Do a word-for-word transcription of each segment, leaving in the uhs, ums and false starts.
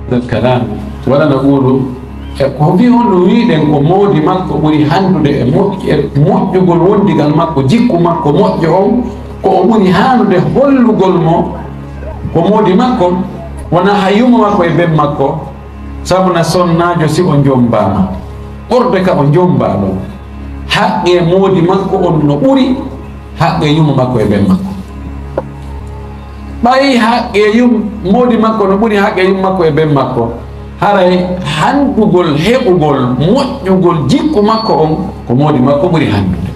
Kalam, waɗana ɓuuɗu. E ko mbi on no wiiɗen ko moodi makko ɓuri hanndude e moƴƴ-, e moƴƴugol wondigal makko, jikku makko moƴƴo on, ko o ɓuri haanude hollugol mo ko moodi makko, wonaa hay yumma makko e ben makko, sabu na sonnaajo si o jommbaama, ɓurde ka o jommbaa ɗon, haqqee moodi makko on no ɓuri haqqee yumma makko e ben makko. Ɓay haqqee yum-, moodi makko no ɓuri haqqee yumma makko e ben makko, haray hanndugol, heɓugol, moƴƴugol jikku makko on, ko moodi makko ɓuri hanndude.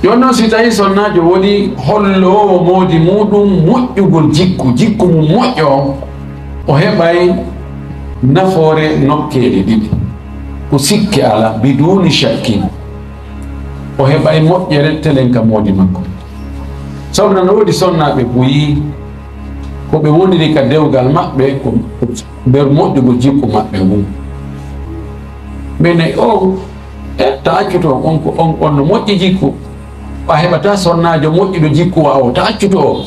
Jooni non, si tawii sonnaajo woni holloowo moodi muuɗum moƴƴugol jikku, jikku mum moƴƴo on, o heɓay nafoore nokkeeli ɗiɗi. Ko sikke alaa, biduuni shakkin. O heɓay moƴƴere telen ka moodi makko. Sabu na no woodi sonnaaɓe buy, ko ɓe woniri ka dewgal maɓɓe, ko nder moƴƴugol jikku maɓɓe ngun. Mene o, e, ta accuto on, ko on, on no moƴƴi jikku. A heɓata sonnaajo moƴƴuɗo jikku wa o, ta accuto o.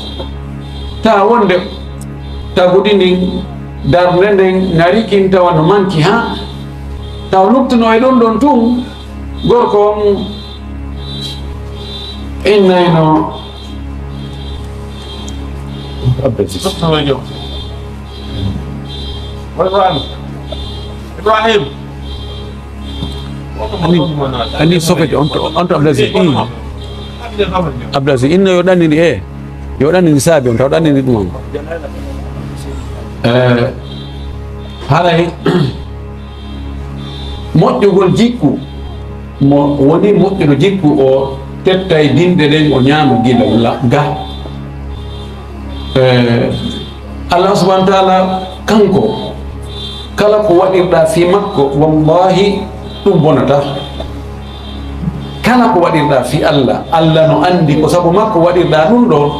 Ta wonde tagudi ndin, darnde nden, ŋari kin tawa no manki ha, taw luttuno e ɗum ɗon tun, gorko on innayno Abdul Aziz. Ibrahim. Ani, ani sofete on to, on to Abdul Aziz. Mm. Abdul Aziz, inna yo ɗannini e. Yo ɗannini saabi on, taw ɗannini ɗum on. Eh, haray moƴƴugol jikku, mo woni moƴƴuɗo jikku o tettay dinɗe ɗen, o ñaama gila la-, ga. Eh, Allah subhanahu wa ta'ala kanko, kala ko waɗirɗa fii makko, wallahi ɗum bonata. Kala ko waɗirɗa fii Allah, Allah no anndi ko sabu makko waɗirɗa ɗum ɗo,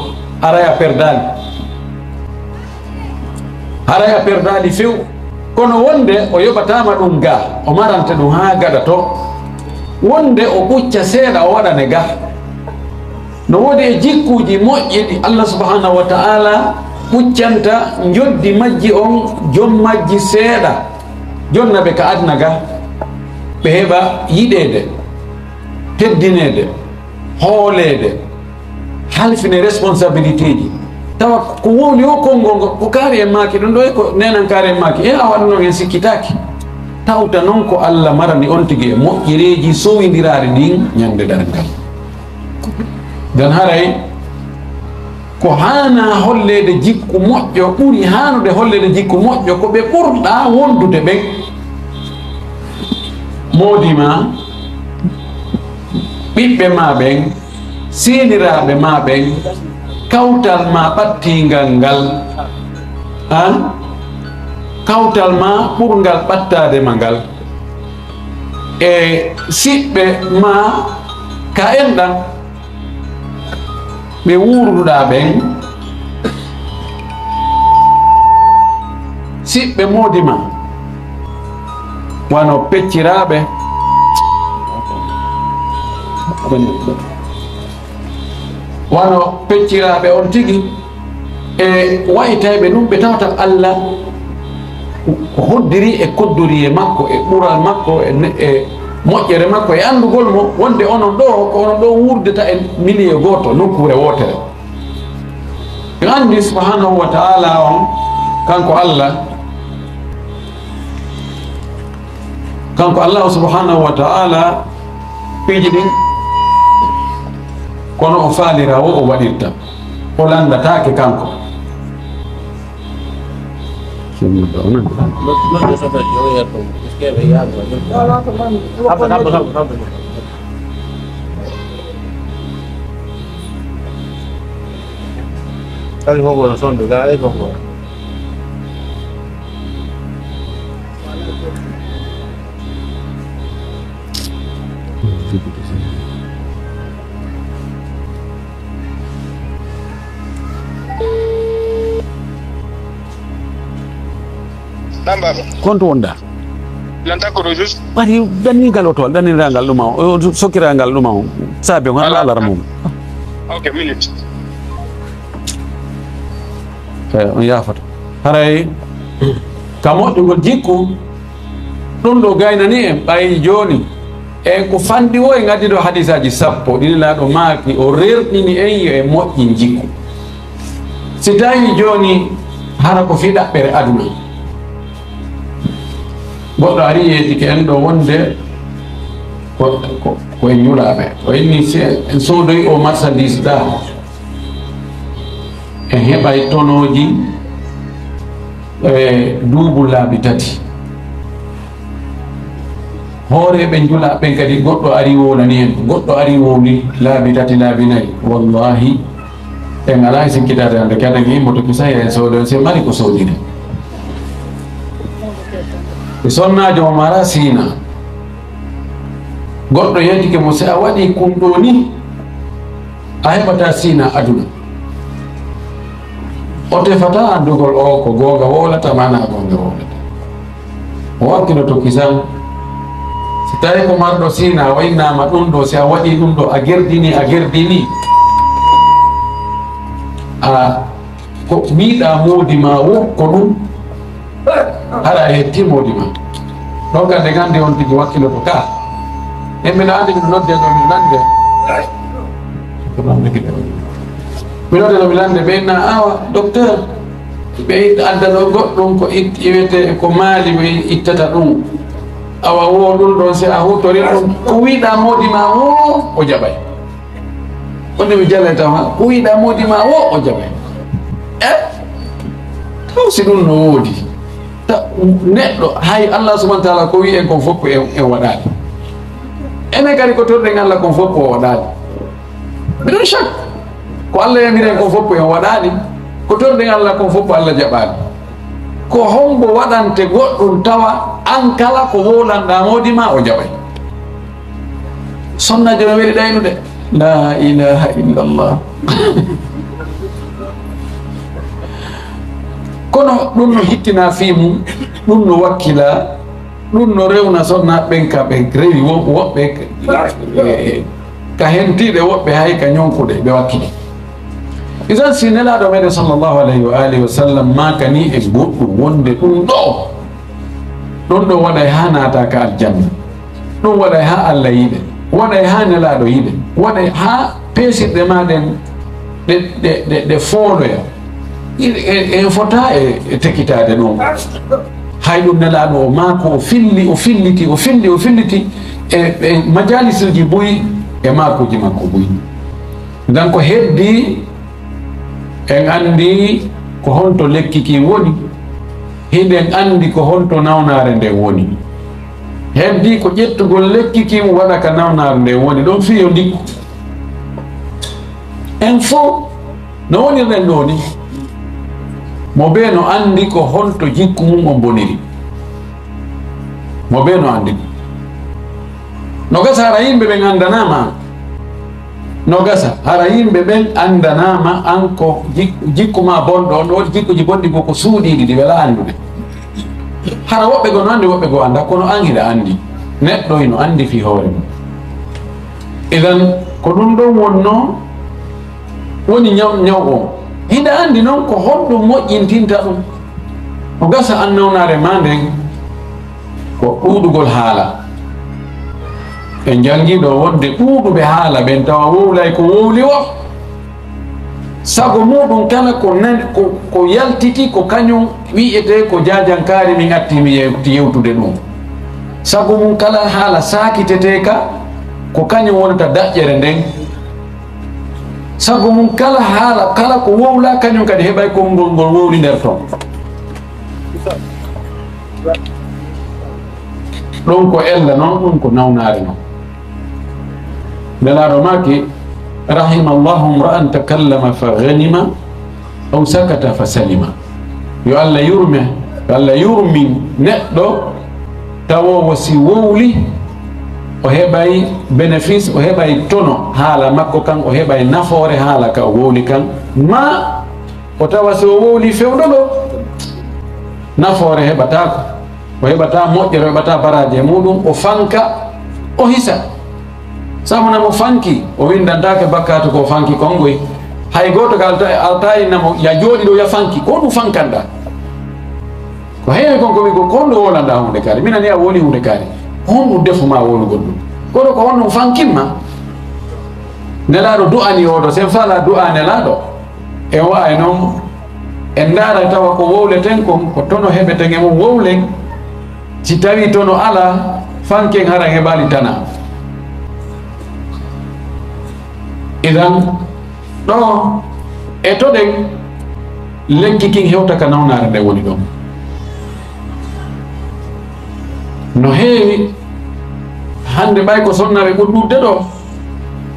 haray a perdaali. Haray a perdaali few. Kono wonde o yoɓataama ɗum ga, o marante ɗum haa gaɗa to. Wonde o ɓucca seeɗa, o waɗane ga. No woodi e jikkuuji moƴƴi ɗi Allah subhanahu wa ta'ala ɓuccanta njoddi majji on, jom majji seeɗa, jonna ɓe ka aduna ga, ɓe heɓa yiɗeede, teddineede, hooleede, halfine responsabilité ji. Tawa ko woni o konngol ngo, ko kaari en maaki ɗum ɗo, e ko neenan kaari en maaki, e a waɗuno en sikkitaaki. Tawta non ko Allah marani on tigi e moƴƴereeji sowindiraaɗi ɗin ñande darngal. Ngam haray ko haanaa holleede jikku moƴƴo, ɓuri haanude holleede jikku moƴƴo ko ɓe ɓurɗaa wondude ɓen. Moodi maa, ɓiɓɓe maa ɓen, seeniraaɓe maa ɓen, kawtal maa ɓattiingal ngal, an? Kawtal maa ɓurngal ɓattaade ma ngal, e siɓɓe maa ka enɗan, ɓe wuurduɗaa ɓen, siɓɓe moodi maa, wano pecciraaɓe, wano pecciraaɓe on tigi, e wa'itayɓe ɗum ɓe tawata Allah ko hoddiri e koddoriyee makko, e ɓural makko, e ne-, e moƴƴere makko, e anndugol mo wonde onon ɗoo, ko onon ɗoo wuurdata e milieu gooto, nokkuure wootere. En anndi subhanahu wa ta'ala on, kanko Allah, kanko Allah subhanahu wa ta'ala, piiji ɗin, kono o faalira wo o waɗirta, o lanndataake kanko. Kali hongo no sonde ga ay hongo. Ɗan baaba. Konto wonda? Lan takko ɗo juste. Ɓati ɗannigal o to, ɗannirangal ɗuma o, o sokkirangal ɗuma o. Saabe on, ala alarme mum. Ok, minute. Eh, on yaafoto. Haray ka moƴƴugol jikku, ɗum ɗo gaynani en ɓay jooni. E ko fanɗi o en addi ɗo hadisaaji sappo, ɗi Nelaaɗo maaki, o rerɗini en yo en moƴƴin jikku. Si tawi jooni hara ko fii ɗaɓɓere aduna, goɗɗo ari yeetike en ɗo wonde ko, ko, ko en ñulaaɓe. O inni si en, en soodoyi o marchandise ɗa, en heɓay tonooji, e, duubu laabi tati. Hooreeɓe njulaaɓe ɓen kadi, goɗɗo ari wowlani en, goɗɗo ari wowli laabi tati, laabi nayi. Wallahi, en alaa e sikkitaade hannde kadi en immoto ki sahi en soodo, en si mari ko soodiri. E sonnaajo o mara siina. Goɗɗo yeetike mo, si a waɗi kun ɗoo ni, a heɓataa siina aduna. O tefataa anndugol o ko goonga wowlata maa naa goonga wowlata. O wakkilo to kisan. Si tawi ko marɗo siina, o innaama ɗum ɗo, si a waɗi ɗum ɗo, a gerdini, a gerdini. A ko wiɗa moodi ma wo, ko ɗum. Hara a hetti moodi ma. Ɗon kadi gandi on tigi wakkiloto ka. E mbiɗa andi mbiɗo nodde ɗo, mbiɗo nande. Mi nodde ɗo, mi nande, ɓe inna, "Awa, docteur, ɓe it-, addano goɗɗum ko it-, iwete, ko maali ɓe ittata ɗum. Awa, wo ɗum ɗon, si a hutori ɗum, ko wiɗa moodi ma wo, o jaɓay." Wonde mi jallay taw ha, ko wiɗa moodi ma wo, o jaɓay. E? Taw si ɗum no woodi. Ta-, neɗɗo, hay Allah subhanahu wa ta'ala ko wi en kon fof en, en waɗaani. Enen kadi ko torɗen Allah kon fof o waɗaani. Miɗon shak. Ko Allah yamiri en kon fof en waɗaani. Ko torɗen Allah kon fof Allah jaɓaani. Ko hombo waɗante goɗɗum tawa an kala ko wowlanɗa moodi ma o jaɓay? Sonna jono weli ɗaynude. La ilaha illallah. Kono ɗum no hittina fii mum, ɗum no wakkila, ɗum no rewna sonna ɓen ka ɓe rewi wo-, woɓɓe, eh, ka hentiiɓe woɓɓe hay ka ñonkude ɓe wakkili. Idan si Nelaaɗo meɗen sallallahu alayhi wa alihi wa sallam maakani e goɗɗum wonde ɗum ɗo, ɗum ɗo waɗay haa naata ka aljanna. Ɗum waɗay haa Allah yiɗe, waɗay haa Nelaaɗo yiɗe, waɗay haa peesirɗe maa ɗen ɗe, ɗe, ɗe, ɗe fooloya. I-, e, en fota e, e tekitaade ɗum. Hay ɗum Nelaaɗo o maako, o filli, o filliti, o filli, o filliti e, e majalisuuji buy e maakuuji makko buy. Ngan ko heddi, en anndi ko honto lekki kin woni, hiɗen anndi ko honto nawnaare nden woni. Heddi ko ƴettugol lekki kin waɗa ka nawnaare nden woni, ɗon fii yo ndikku. En fof no wonirɗen ɗoo ni, mo bee no anndi ko honto jikku mum on boniri. Mo bee no anndi ɗum. No gasa hara yimɓe ɓen anndanaama an. No gasa hara yimɓe ɓen anndanaama an ko jik-, jikku maa bonɗo on, ɗo woodi jikkuuji bonɗi goo ko suuɗiiɗi ɗi welaa anndude. Hara woɓɓe goo no anndi, woɓɓe goo anndaa, kono an hiɗa anndi. Neɗɗo hino anndi fii hoore mum. Idan, ko ɗum ɗon wonnoo woni ñaw, ñaw on. Hiɗa anndi non ko honɗum moƴƴintinta ɗum? No gasa an nawnaare maa nden ko ɗuuɗugol haala. En njanngi ɗo wonde ɗuuɗuɓe haala ɓen tawa wowlay ko wowli wo. Sago muɗum kala ko nan-, ko, ko yaltiti ko kañum wi'etee ko jaajankaari min atti mi yewti yewtude ɗum. Sago mum kala haala saakiteteeka ko kañum wonata daƴƴere nden. Sago mum kala haala, kala ko wowla, kañum kadi heɓay konngol ngol wowli nder ton. Ɗum ko ella non, ɗum ko nawnaare non. Nelaaɗo maaki, "Rahima Allahu imra'an takallama fa ghanima, aw sakata fa salima." Yo Allah yurme, yo Allah yurmin neɗɗo tawoowo si wowli, o heɓay bénéfice, o heɓay tono haala makko kan, o heɓay nafoore haala ka o wowli kan. Ma o tawa si o wowli fewndo ɗo, nafoore heɓataako, o heɓataa moƴƴere, o heɓataa baraaji e muɗum, o fanka, o hisa. Sabu na mo fanki, o winndantaake bakkaatu ko o fanki kon ngoy. Hay gooto ka alta-, altaayinna mo, ya jooɗi ɗo, ya fanki. Ko honɗum fankanɗaa? Ko heewi kon ko mi ko, ko honɗum wowlanɗaa huunde kaari? Mina ni a wowli huunde kaari. Ko honɗum defu ma wowlugol ɗum? Kono ko honɗum fankin ma? Nelaaɗo du'ani oɗo, sen faalaa du'aa Nelaaɗo. En wa'ay non, en ndaara tawa ko wowleten kon, ko tono heɓeten e mum wowlen. Si tawii tono alaa, fanken haray heɓaali tanaa. Idan, ɗo e to ɗen, lekki kin hewta ka nawnaare nde woni ɗon. No heewi, hannde ɓay ko sonnaaɓe ɓuri ɗuuɗude ɗo,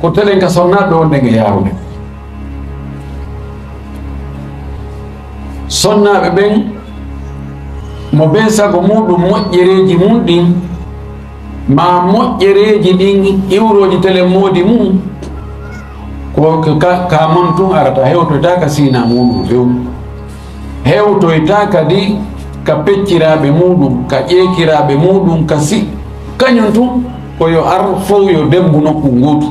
ko telen ka sonnaaɓe wonde nge yaarude. Sonnaaɓe ɓen, mo bee sago muuɗum moƴƴereeji mum ɗin, maa moƴƴereeji ɗin iwrooji telen moodi mum, ko ka, ka, ka mon tun arata, hewtoytaa ka siinaa muuɗum few. Hewtoytaa kadi ka pecciraaɓe muuɗum, ka ƴeekiraaɓe muuɗum, ka si-, kañum tun ko yo ar fow yo demmbu nokku ngootu.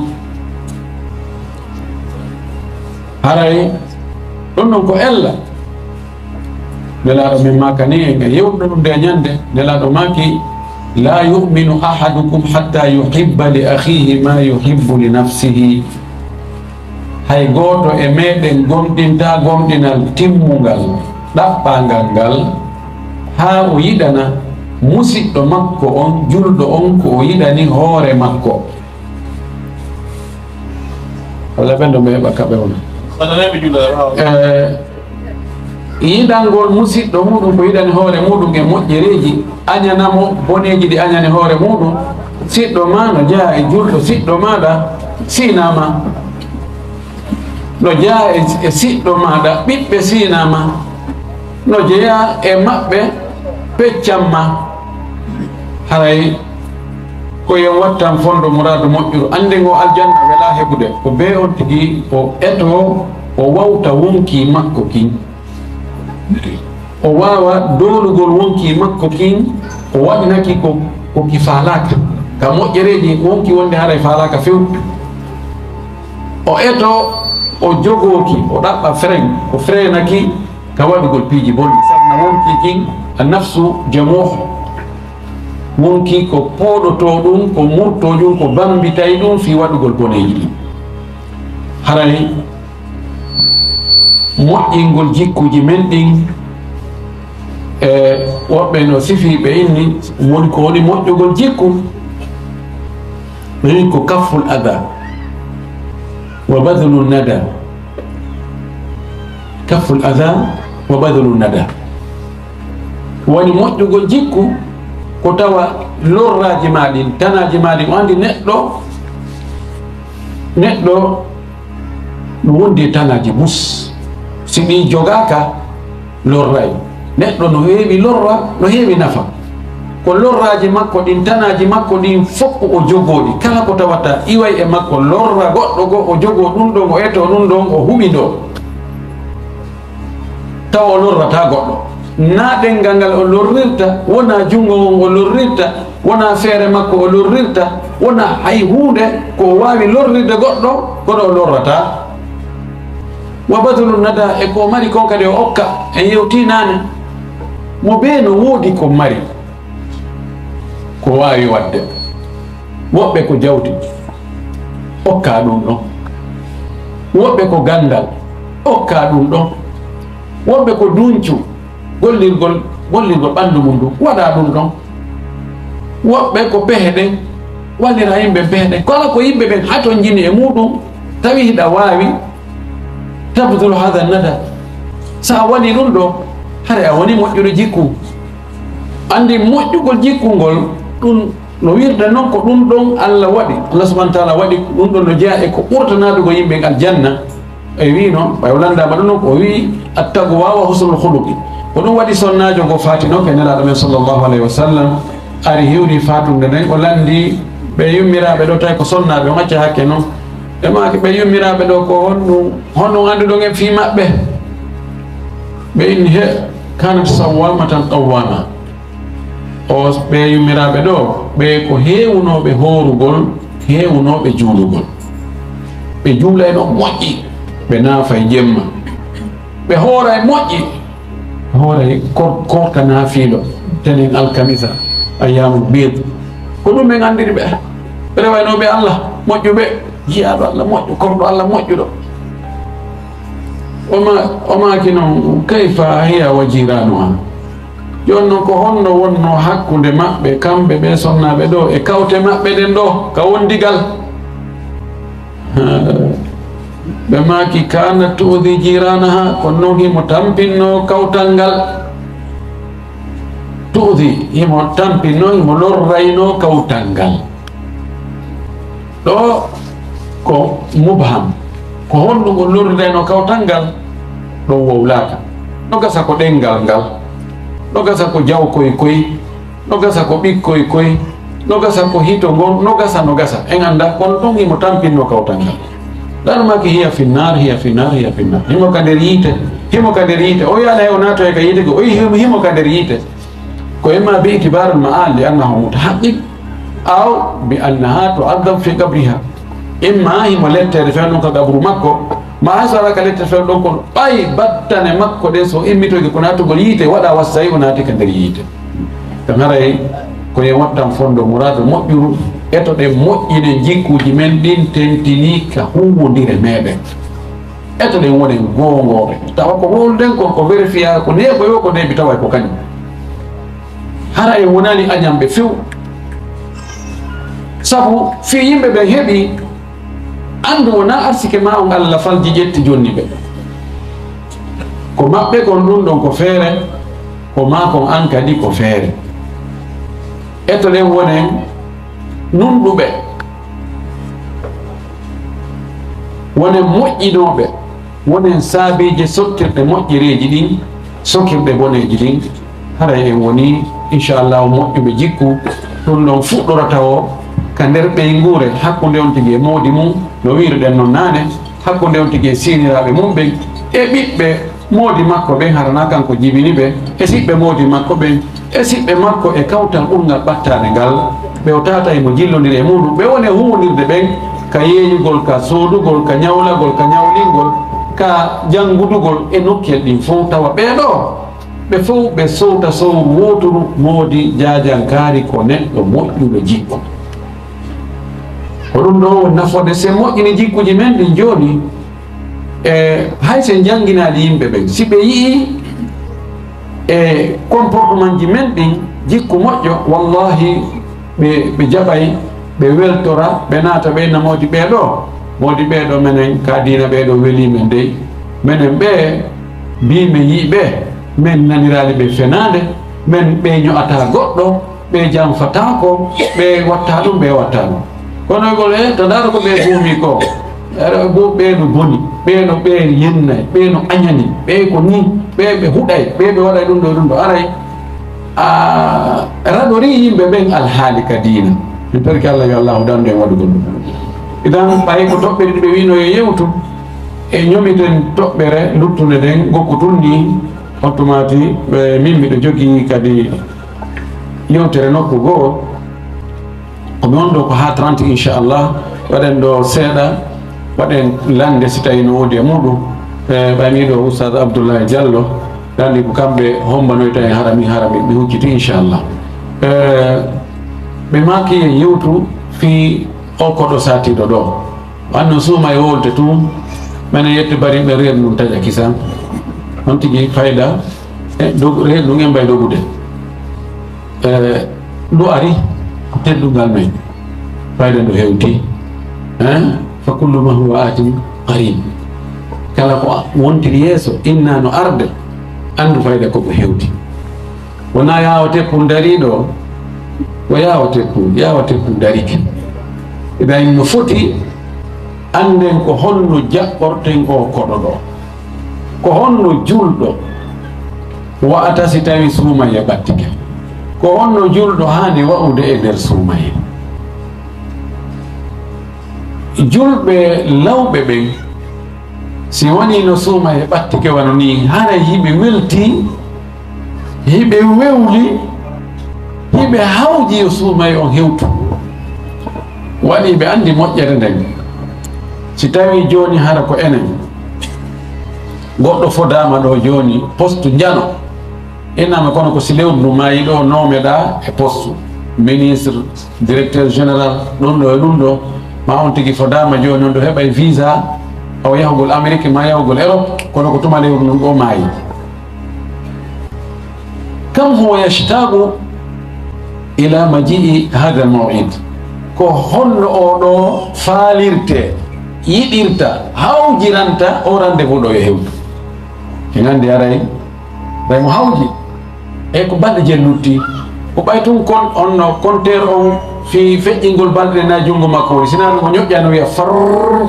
Haray ɗum ɗon ko ella. Nelaaɗo men maaka ni en, en yewtuno ɗum nde ñande, Nelaaɗo maaki, "Laa yu'minu ahadukum hatta yuhibba li akhihi ma yuhibbu li nafsihi." Hay gooto e meɗen gomɗintaa gomɗinal timmungal, ɗaɓɓangal ngal, haa o yiɗana musiɗɗo makko on, julɗo on, ko o yiɗani hoore makko. Walla ɓen ɗo ɓe heɓa kaɓe on. Walla nayi ɓe juula, waaw. Eh, yiɗangol musiɗɗo muɗum ko yiɗani hoore muɗum e moƴƴereeji, añana mo boneeji ɗi añani hoore muɗum. Siɗɗo ma no jeyaa e julɗo siɗɗo maaɗa, siinaa ma. No jeyaa e, e siɗɗo maaɗa, ɓiɓɓe siinaa ma. No jeyaa e maɓɓe, peccan ma. Haray ko yen wattan fondo muraadu moƴƴuru. Annde ngo aljanna welaa heɓude. Ko bee on tigi o etoo, o wawta wonkii makko kin. O waawa doolugol wonkii makko kin, o waɗinaki ko, ko ki faalaaka. Ka moƴƴereeji wonkii wonde haray faalaaka few. O etoo, o jogooki, o ɗaɓɓa frein, o freinaki ka waɗugol piiji bonɗi. Sabu na wonkii kin, a nafsu jamuuh. Wonkii ko pooɗotoo ɗum, ko murtoo ɗum, ko bammbitay ɗum fii waɗugol boneeji ɗin. Haray moƴƴingol jikkuuji men ɗin, e woɓɓe no sifii ɓe inni, woni ko woni moƴƴugol jikku, ɓe inni ko kafful ada wa badlun nada. Kafful ada wa badlun nada. Woni moƴƴugol jikku ko tawa lorraaji maa ɗin, tanaaji maa ɗin, o anndi neɗɗo, neɗɗo no wondi e tanaaji mus. Si ɗi jogaaka, lorray. Neɗɗo no heewi lorra, no heewi nafa. Ko lorraaji makko ɗin, tanaaji makko ɗin fof o jogoo ɗi. Kala ko tawata iway e makko lorra goɗɗo goo, o jogoo ɗum ɗon, o etoo ɗum ɗon, o huɓindoo. Tawa o lorrataa goɗɗo. Naa ɗemngal ngal o lorrirta, wonaa junngo ngon o lorrirta, wonaa feere makko o lorrirta, wonaa hay huunde ko o waawi lorrirde goɗɗo, kono o lorrataa. Wa badlu nada, e ko o mari kon kadi o okka, en yewtii naane. Mo bee no woodi ko mari, ko waawi waɗde. Woɓɓe ko jawdi, okkaa ɗum ɗon. Woɓɓe ko ganndal, okkaa ɗum ɗon. Woɓɓe ko duuncu, gollirgol, gollirgol ɓanndu mum ndu, waɗaa ɗum ɗon. Woɓɓe ko pehe ɗen, wallira yimɓe pehe ɗen. Kala ko yimɓe ɓen hatonjini e muuɗum, tawi hiɗa waawi tabdulu hada nada. So a waɗii ɗum ɗo, hara a woni moƴƴuɗo jikku. Anndi moƴƴugol jikku ngol, ɗum no wirde noon ko ɗum ɗon Allah waɗi. Allah subhanahu wa taala waɗi ɗum ɗon no jeyaa e ko ɓurta naatugo yimɓe aljanna. E wii noon, ɓay o lanndaama ɗum noon, o wii, "Attaqwa wa husnul khuluqi." Ko ɗum waɗi sonnaajo ngo faatinoke Nelaaɗo men sallallahu alayhi wa sallam, ari hiwri faatunde nden, o lanndi ɓe yummiraaɓe ɗo, tawi ko sonnaaɓe, o acca hakke noon. Ɓe maaki, "Ɓe yummiraaɓe ɗo, ko honɗum, honɗum annduɗon en fii maɓɓe?" Ɓe inni, "He, kanat sawwamatan qawwama." O, ɓe yummiraaɓe ɗo, ɓe ko heewunooɓe hoorugol, heewunooɓe juulugol. Ɓe juulay no moƴƴi. ɓe naafay jemma, ɓe hooray moƴƴi, ɓe hooray kor-, korka naafiilo, tenen alkamisa, ayyamul biid. Ko ɗum en anndiri ɓe, ɓe rewaynooɓe Allah moƴƴuɓe, jiyaaɗo Allah moƴƴo, korɗo Allah moƴƴuɗo. O ma-, o maaki noon, "Kayfa hiya wa jiiraanuha?" Jooni noon, ko honno wonnoo hakkunde maɓɓe, kamɓe ɓe sonnaaɓe ɗo, e kawte maɓɓe ɗen ɗo, ka wondigal? Haa, ɓe maaki, "Kaanat tu'di jiiraanaha", kono noon himo tampinnoo kawtal ngal. Tu'di, himo tampinnoo, himo lorraynoo kawtal ngal. Ɗo ko mubham. Ko honɗum o lorridaynoo kawtal ngal? Ɗon wowlaaka. No gasa ko ɗenngal ngal, no gasa ko jawkoy koy, no gasa ko ɓikkoy koy, no gasa ko hito ngon, no gasa, no gasa. En anndaa, kono ɗum himo tampinnoo kawtal ngal. Ɗan maaki, "Hiya finnaar, hiya finnaar, hiya finnaar." Himo ka nder yiite, himo ka nder yiite. O wi'aali hay o naatoyay ka yiite ko, o wi'i himo, himo ka nder yiite. Ko imma bi itibaaril ma'al li annahu mutahaqqiq, aw bi annaha tu'addab fi qabriha. Imma himo letteede fewndo ka qabru makko, ma hay so alaa ka letteede fewndo ɗon, kono ɓay battane makko ɗen so immitoyke ko naatugol yiite, waɗa wasi tawi o naati ka nder yiite. Ɗum haray ko en wattan fondo muraadu moƴƴuru, etoɗen moƴƴinen jikkuuji men ɗin, tentinii ka huuwondire meɗen. Etoɗen wonen goongooɓe. Tawa ko wowluɗen kon ko vérifié, ko neeɓoyo, ko neeɓi tawa ko kañum. Hara en wonaali añanɓe few. Sabu fii yimɓe ɓen heɓi, anndu wonaa arsike maa on Allah falji ƴetti jonni ɓe. Ko maɓɓe kon ɗum ɗon ko feere, ko maa kon an kadi ko feere. Etoɗen wonen nunɗuɓe, wonen moƴƴinooɓe, wonen saabeeji sottirɗe moƴƴereeji ɗin, sokirɗe boneeji ɗin. Haray en woni, inchallahu, moƴƴuɓe jikku. Ɗum ɗon fuɗɗorata o ka nder ɓeynguure, hakkunde on tigi e moodi mum, no wiiruɗen non naane, hakkunde on tigi e siiniraaɓe mum ɓen, e ɓiɓɓe moodi makko ɓen, hara na kanko jibini ɓe, e siɓɓe moodi makko ɓen, e siɓɓe makko e kawtal ɓurngal ɓattaade ngal, ɓe o taata e mo jillondiri e muuɗum, ɓe woni e huuwondirde ɓen ka yeeyugol, ka soodugol, ka ñawlagol, ka ñawlingol, ka janngudugol e nokkel ɗin fow, tawa ɓee ɗoo, ɓe fow ɓe sowta sowru wooturu, moodi jaajankaari ko neɗɗo moƴƴuɗo jikku. Ko ɗum ɗoo woni nafoore, si en moƴƴini jikkuuji men ɗin jooni, e hay si en jannginaali yimɓe ɓen, si ɓe yi'ii e comportement ji men ɗin jikku moƴƴo, wallahi ɓe, ɓe jaɓay, ɓe weltora, ɓe naata, ɓe inna moodi ɓee ɗoo, moodi ɓee ɗoo, menen ka diina ɓee ɗoo welii men dey. Menen ɓee, bii men yi'i ɓe, men naniraali ɓe fenaande, men ɓe ño'ataa goɗɗo, ɓe janfataako, ɓe wattaa ɗum, ɓe wattaa ɗum. Kono e gol, e, to ndaaro ko ɓe buumi ko, ara, bo ɓe no boni, ɓe no ɓe yennay, ɓe no añani, ɓe ko ni, ɓe ɓe huɗay, ɓe ɓe waɗay ɗum ɗo, ɗum ɗo. Aray, a raɗorii yimɓe ɓen alhaali ka diina. Mi torike Allah, yo Allahu dandu en waɗugol ɗum. Idan, ɓay ko toɓɓe ɗiɗi ɓe wiino yo yewtu, e ñomiten toɓɓere luttunde nden, gokku tun ni, on tumaati, e, min miɗo jogii kadi yewtere nokku goo. Ko mi on ɗo ko haa trente, inchallah. Waɗen ɗo seeɗa, waɗen lannde si tawi no woodi e muuɗum. E, ɓay mi ɗo Oustaz Abdoulaye Diallo, ɗanni ko kamɓe hombanoyta en, hara mi, hara mi, mi hucciti, inchallah. E, ɓe maaki en yewtu fii o koɗo saatiiɗo ɗo. Wanno suuma e wolte tun, menen yetti bari ɓe reedu ndun taƴa kisan. On tigi fayda, e, dog-, reedu ndun en mbay dogude. E, ndu ari, teddungal men. Fayda ndu hewti. Hein? Fa kullu ma huwa atin qarib. Kala ko a-, wontiri yeeso, inna no arde, anndu fayda ko ko hewti. Wonaa yaawa teppun dariiɗo, ko yaawa teppun, yaawa teppun darike. Idan no foti annden ko honno jaɓɓorten oo koɗo ɗo. Ko honno julɗo wa'ata si tawi suumaye ɓattike? Ko honno julɗo haani wa'ude e nder suumaye? Julɓe lawɓe ɓen, si wonii no suumaye ɓattike wano nii, haray hiɓe weltii, hiɓe wewli, hiɓe hawji yo suumaye on hewtu. Waɗi ɓe anndi moƴƴere nden. Si tawii jooni hara ko enen, Goɗɗo fodaama ɗo jooni, poste njano. Innama kono ko si lewru ndu maayi ɗo, noomeɗaa e poste. Ministre, directeur général, ɗum ɗo e ɗum ɗo. Ma on tigi fodaama jooni, on ɗo heɓay visa, o yahugol Amérique, ma yahugol Europe, kono ko tuma lewru ndun ɗo maayi. Kam huwa yashtaqu ila maji'i hadha al-maw'id. Ko honno o ɗo faalirte, yiɗirta, hawjiranta o rendez-vous ɗo yo hewtu? En anndi haray, ray mo hawji. E ko balɗe jeyi lutti. Ko ɓay tun kon, on no compteur on fii feƴƴingol balɗe ɗen na junngo makko woni. Si naa ɗun o ñoƴƴa no wi'a farr.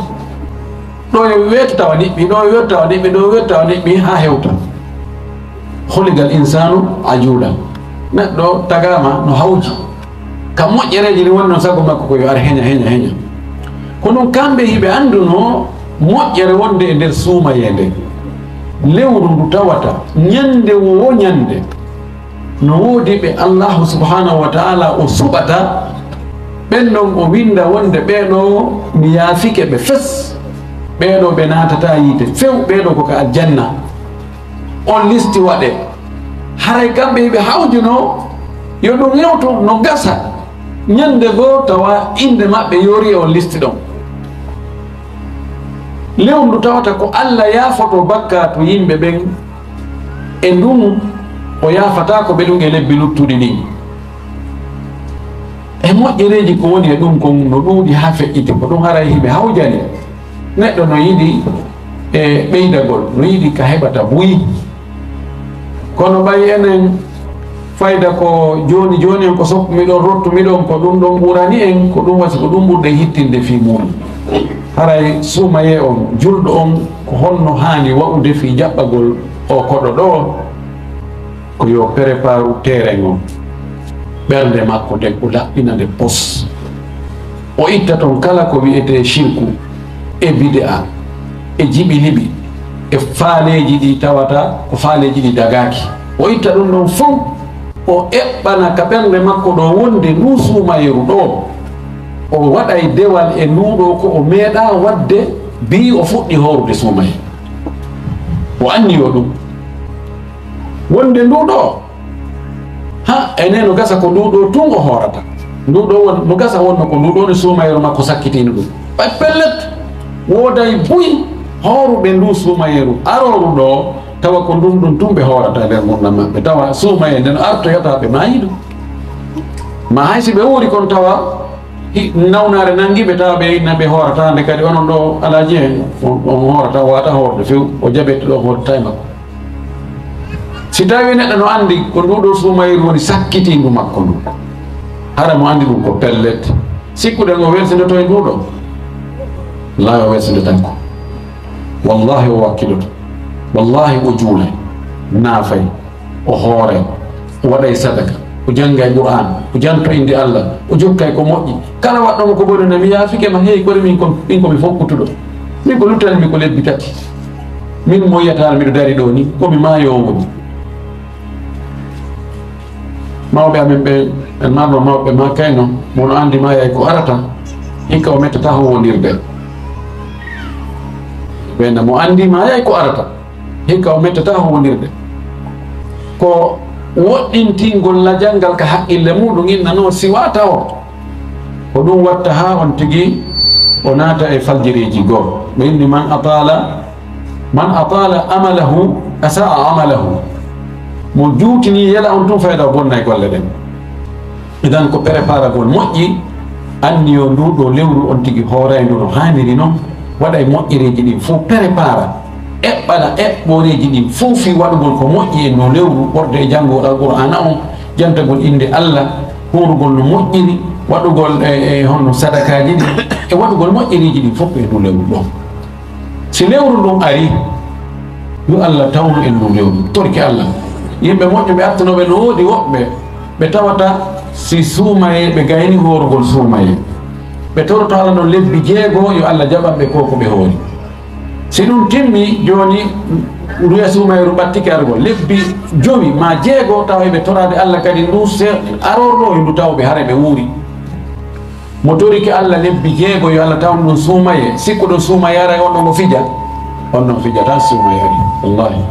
Ɗo yo weetu tawa niɓɓi, ɗo yo weetu tawa niɓɓi, ɗo yo weetu tawa niɓɓi, haa hewta. Khuliqal insanu ajula. Neɗɗo tagaama no hawji. Ka moƴƴereeji ɗin woni non sago makko ko yo ar heña, heña, heña. Ko non kamɓe hiɓe anndunoo moƴƴere wonde e nder suumayee nden. Lewru ndu tawata ñande wo ñande no woodi ɓe Allahu subhanahu wa ta'ala o suɓata, ɓen non o winnda wonde ɓee ɗoo mi yaafike ɓe fes, ɓee ɗoo ɓe naatataa yiite few, ɓee ɗoo ko ka aljanna. On listi waɗe. Haray kamɓe hiɓe hawjunoo yo ɗum hewtu no gasa. Ñande goo tawa innde maɓɓe yoori e on listi ɗon. Lewru ndu tawata ko Alla yaafoto bakkaatu yimɓe ɓen e ndun, o yaafataako ɓe ɗum e lebbi luttuɗi ɗin. E moƴƴereeji ko woni e ɗum kon no ɗuuɗi haa feƴƴiti, ko ɗum haray hiɓe hawjani. Neɗɗo no yiɗi e ɓeydagol, no yiɗi ka heɓata buy. Kono ɓay enen fayda ko jooni jooni en ko sokkumiɗon, rottumiɗon, ko ɗum ɗon ɓurani en, ko ɗum wasi ko ɗum ɓurɗen hittinde fii muuɗum. Haray suumayee on, julɗo on, ko honno haani wa'ude fii jaɓɓagol oo koɗo ɗoo? Ko yo préparu terrain on, ɓernde makko nden o laɓɓina nde pos. O itta ton kala ko wi'etee shirku e bid'a e jiɓi liɓi e faaleeji ɗi tawata ko faaleeji ɗi dagaaki. O itta ɗum ɗon fow, o eɓɓana ka ɓernde makko ɗo wonde nduu suumayeru ɗo, o waɗay dewal e nduu ɗo ko o meeɗaa waɗde, bii o fuɗɗi hoorude suumayee. O anniyo ɗum. Wonde nduu ɗo, ha, ene no gasa ko nduu ɗo tun o hoorata. Nduu ɗo won, no gasa wonno ko nduu ɗo ni suumayeru makko sakkitiino ɗum. Ɓay pellet, wooday buy hooruɓe nduu suumayeru arooru ɗo, tawa ko ndun ɗun tun ɓe hoorata nder ngurndan maɓɓe. Tawa suumayee nden artoyata ɓe maayi ɗum. Ma hay si ɓe wuuri kon tawa hi-, nawnaare nangi ɓe, tawa ɓe inna ɓe hoorata nde kadi onon ɗo alaaji en, on, on hoorata, wata hoorde few, o jaɓete ɗo hoorde tawi makko. Si tawi neɗɗo no anndi ko nduu ɗoo suumayru woni sakkitindu makko ndu, hara mo anndi ɗum ko pellet, sikkuɗen o welsindoto e nduu ɗoo? Wallahi o welsindotaako. Wallahi o wakkiloto. Wallahi o juulay, naafay, o hooray, o waɗay sadaka, o janngay Qur'aan, o janto innde Allah, o jokkay ko moƴƴi. Kala waɗɗo mo ko boni na mi yaafike ma, hey, kori min kon, min ko mi fokkutuɗo. Min ko luttani mi ko lebbi tati. Min mo yiyata miɗo dari ɗo ni, ko mi maayoowo woni. Mawɓe amen ɓe, en marno mawɓe ma kayno, mo no anndi maayay ko arata, hikka o mettata huwondirde. Ɓe na mo anndi maayay ko arata, hikka o mettata huwondirde. Ko woɗɗintingol lajal ngal ka haqqille muɗum innanoo siwaa tawo. Ko ɗum watta haa on tigi o naata e faljireeji goo. Ɓe inni, "Man atala, man atala amalahu, asaa amalahu." Mo juutini yela on tun, fayda o bonnay golle ɗen. Idan ko preparagol moƴƴi, anniyo ndu ɗo lewru on tigi hooray ndu no haaniri non, waɗay moƴƴereeji ɗin fof prepara. Eɓɓana eɓɓoreeji ɗin fof fii waɗugol ko moƴƴi e ndu lewru, ɓorde e janngugol Alqur'aana on, jantagol innde Allah, huurugol no moƴƴiri, waɗugol e, e honno sadakaaji ɗin, e waɗugol moƴƴereeji ɗin fof e ndu lewru ɗon. Si lewru ndun ari, yo Allah tawnu en ndu lewru. Torki Allah. Yimɓe moƴƴuɓe attanooɓe no woodi woɓɓe ɓe tawata si suumayee ɓe gayni hoorugol suumayee. Ɓe toroto Allah non lebbi jeego yo Allah jaɓan ɓe ko ko ɓe hoori. Si ɗum timmi, jooni nduya suumayru ɓattike argol. Lebbi jowi ma jeego, tawa eɓe toraade Allah kadi ndu se-, arorɗo, yo ndu taw ɓe hara ɓe wuuri. Mo torike Allah lebbi jeego, yo Allah taw ɗum suumayee. Sikkuɗo suumayee ara e on ɗon o fija. On noon fijata suumayeeri, wallahi.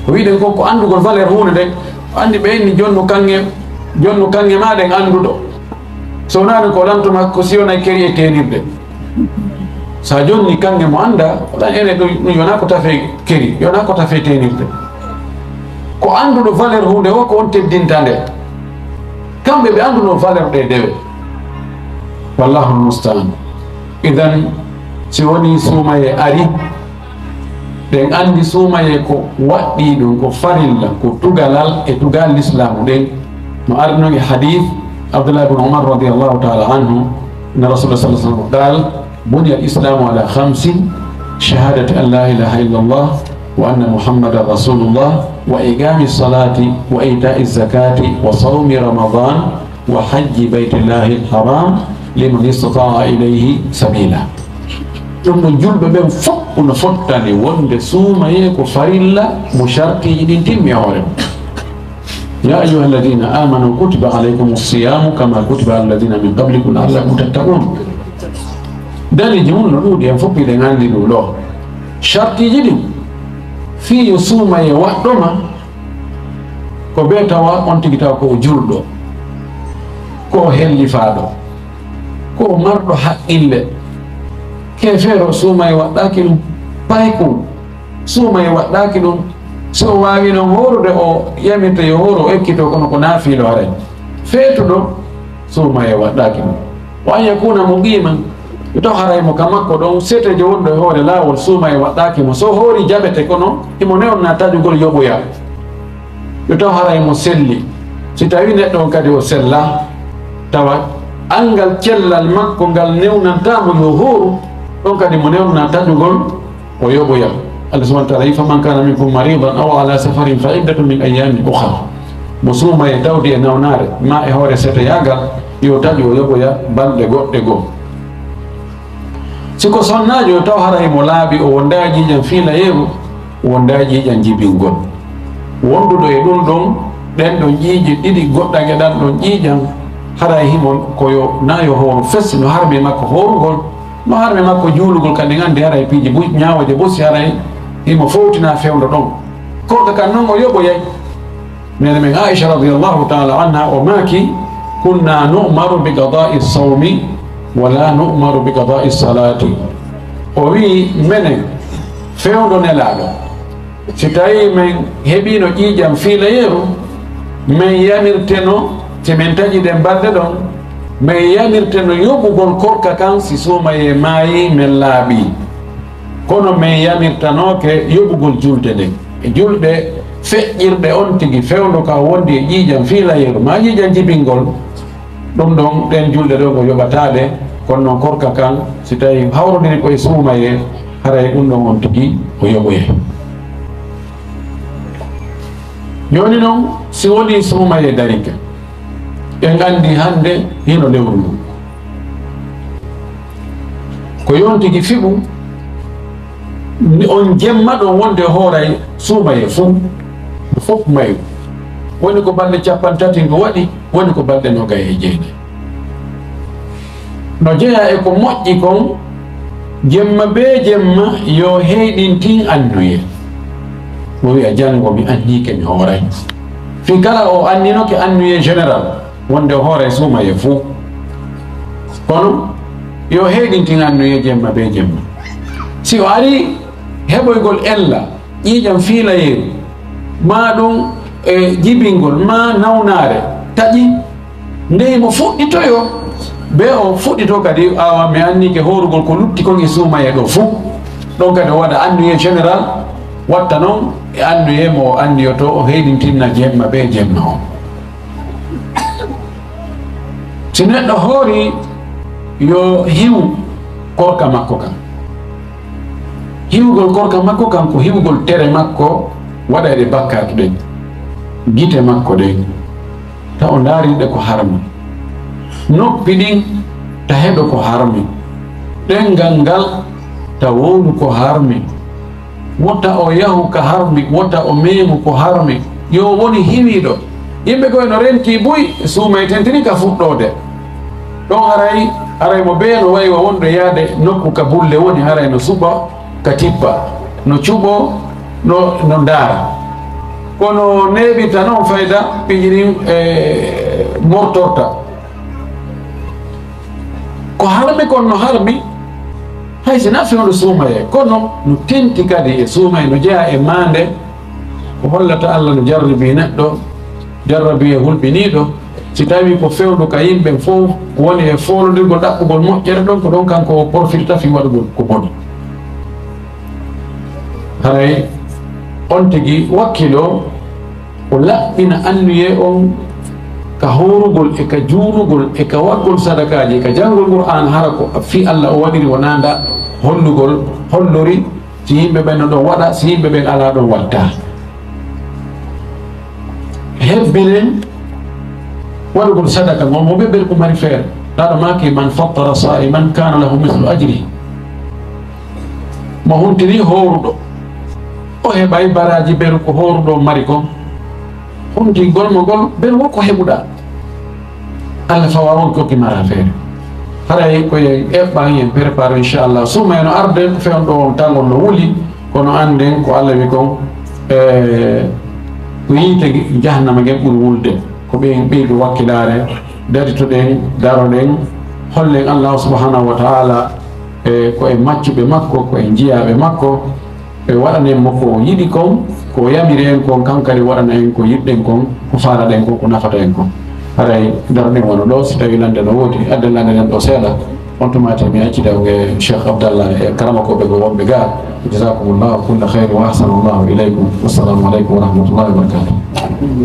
Ko wiɗen ko, ko anndugol valeur huunde nden. Anndi ɓe inni jonnu kaŋŋe, jonnu kaŋŋe ma ɗen annduɗo. So wonaa ɗum ko lanto makko si wonay keri e teenirde. Sa jonni kaŋŋe mo annda, ɗan ene ɗum, ɗum yona ko tafe keri, yona ko tafe teenirde. Ko annduɗo valeur huunde o, ko on teddinta nde. Kamɓe ɓe annduno valeur ɗe dewe. Wallahul musta'an. Idan, si woni suumaye ari, ɗen anndi suumaye ko waɗɗii ɗum, ko farilla, ko tugalal e tugal lislaamu ɗen. No ari non e hadith Abdullah ibn Umar radiyallahu ta'ala anhu, anna Rasulullah sallallahu alaihi wasallam qal, "Buniya al-Islamu ala khamsin, shahadati an la ilaha illallah, wa anna Muhammadan Rasulullah, wa iqami salati, wa ita'i zakati, wa sawmi Ramadan, wa hajji baytillahi al-haram, liman istata'a ilayhi sabila." Ɗum ɗo julɓe ɓen fof no fottani wonde suumaye ko farilla mo shartiiji ɗin timmi e hoore mum. Ya ayyuha alladhina amanu kutiba alaykum as-siyamu kama kutiba ala alladhina min qablikum la'allakum tattaqun. Daliiji mum no ɗuuɗi, en fof hiɗen anndi ɗum ɗo. Shartiiji ɗin, fii yo suumaye waɗɗo ma, ko bee tawa on tigi tawa ko o julɗo, ko o hellifaaɗo, ko o marɗo haqqille. Keefeero suumaye waɗɗaaki ɗum paykun. Suumaye waɗɗaaki ɗum. Si o waawi noon hoorude, o yamirta yo hooru, o ekkito, kono ko naafiilo haray. Feetuɗo, suumaye waɗɗaaki ɗum. Wa an yakuna muqiman, yo taw haray mo ka makko ɗon, seeteejo wonɗo e hoore laawol, suumaye waɗɗaaki mo. So hoori jaɓete, kono himo newna taƴugol yoɓoya. Yo taw haray mo selli. Si tawi neɗɗo on kadi o sella, tawa anngal cellal makko ngal newnantaa mo yo hooru, ɗon kadi mo newna taƴugol o yoɓoya. Allah subhanahu wa ta'ala wi, "Faman kana minkum maridan aw ala safarin fa iddatun min ayyamin ukhar." Mo suumaye tawdi e nawnaare, ma e hoore seteyaagal, yo taƴu o yoɓoya balɗe goɗɗe goo. Si ko sonnaajo, yo taw haray mo laaɓi, o wondaa e ƴiiƴan fiilayeeru, o wondaa e ƴiiƴan jibingol. Wonduɗo e ɗum ɗon, ɗen ɗon ƴiiƴe ɗiɗi, goɗɗan e ɗan ɗon ƴiiƴan, haray himo ko yo, na yo hooru fes, no harmi e makko hoorugol, no harmi e makko juulugol, kadi en anndi haray piiji bu-, ñaawooje bosi haray himo fowtina fewndo ɗon. Korka kan non o yoɓoyay. Neene men Aisha radiyallahu ta'ala anha o maaki, "Kunna nu'maru bi qada'i sawmi, wa la nu'maru bi qada'i salati." O wi'i, menen, fewndo Nelaaɗo, si tawi men heɓino ƴiiƴam fiilayeeru, men yamirteno, si men taƴi ɗen balɗe ɗon, men yamirteno yoɓugol korka kan si suumayee maayi men laaɓi. Kono men yamirtanooke yoɓugol julde nden. E julɗe feƴƴirɗe on tigi fewndo ka wondi e ƴiiƴam fiilayeeru, maa ƴiiƴam jibingol, ɗum ɗon, ɗen julɗe ɗon o yoɓataa ɗe, kono non korka kan, si tawi hawrodiri ko e suumayee, haray ɗum ɗon on tigi o yoɓoyay. Jooni non, si wonii suumayee darike, en anndi hannde hino lewru ndu. Ko yon tigi fiɓu, ni on jemma ɗon wonde hooray suumayee fuu, fof mayu. Woni ko balɗe cappanɗe tati ndu waɗi, woni ko balɗe noogay e jeenay. No jeyaa e ko moƴƴi kon, jemma bee jemma yo heyɗintin annuyee. Mo wi'a, "Janngo mi anniike mi hooray." Fii kala o anninoke annuyee général, wonde o hooray suumayee fuu. Kono yo heyɗintin annuyee jemma bee jemma. Si o ari heɓoygol ella, ƴiiƴam fiilayeeru, maa ɗum e jibingol, maa nawnaare taƴi, nde himo fuɗɗitoyoo, bee o fuɗɗitoo kadi, awa mi anniike hoorugol ko lutti kon e suumayee ɗoo fuu. Ɗon kadi o waɗa annuyee général, watta non e annuyee mo o anniyotoo, o heyɗintinna jemma bee jemma on. Si neɗɗo hoori, yo hiwu korka makko kan. Hiwugol korka makko kan ko hiwugol tere makko waɗayɗe bakkaatu ɗen, gite makko ɗen, ta o ndaari ɗe ko harmi. Noppi ɗin ta heɗo ko harmi. Ɗenngal ngal ta wowlu ko harmi. Wota o yahu ka harmi, wota o meemu ko harmi. Yo woni hiwiiɗo. Yimɓe koye no renti buy, suumay tentini ka fuɗɗoode. Ɗon haray, haray mo bee no wayi wa wonɗo yaade nokku ka bulle woni, haray no suɓa ka tippa. No cuɓo, no, no ndaara. Kono neeɓirta noon fayda piiji ɗin, e, mortorta. Ko harmi kon no harmi, hay si na fewndo suumaye, kono no tenti kadi e suumaye, no jeyaa e maande, ko hollata Alla no jarribii neɗɗo, jarrabii e hulɓiniiɗo. Si tawii ko fewndo ka yimɓe fof woni e foolondirgol ɗaɓɓugol moƴƴere ɗon, ko ɗon kanko o porfirta fii waɗugol ko boni. Haray on tigi wakkiloo, o laɓɓina anniyee on ka hoorugol e ka juulugol e ka waɗgol sadakaaji e ka janngol Qur'aana, hara ko fii Alla o waɗiri, wonaa nda hollugol, hollori si yimɓe ɓen no ɗon waɗa, si yimɓe ɓen alaa ɗon waɗtaa. Hebbiren waɗugol sadaka ngon, mo ɓe ɓerɗu mari feere. Laaɗo maaki, "Man fattara saa'iman kaana lahu mislu ajrihi." Mo huntini hooruɗo, o heɓay baraaji beru ko hooruɗo mari kon. Huntingol mo ngol, beru wo ko heɓuɗaa. Alla fawa on kokki mara feere. Haray ko yen eɓɓan, yen prépare, inchallah. Suma eno arde, ko fewndo on tangol no wuli, kono annden ko Alla wi kon, e, ko yiite jahannama ngen ɓuri wulde. Ko ɓen ɓeydu wakkilaare, daritoɗen, daroɗen, hollen Allahu subhanahu wa ta'ala, e, ko en maccuɓe makko, ko en jiyaaɓe makko, e, waɗanen mo ko o yiɗi kon, ko o yamiri en kon, kan kadi waɗana en ko yiɗɗen kon, ko faalaɗen kon, ko nafata en kon. Haray daroɗen wano ɗo, si tawi lande no woodi, adden lande nden ɗo seeɗa. On tuma te mi accida e Cheikh Abdallah e karamakooɓe goo wonɓe gaa. Jazakumullahu kulla khairin wa ahsanallahu ilaykum. Wassalamu alaikum wa rahmatullahi wa barakatuh.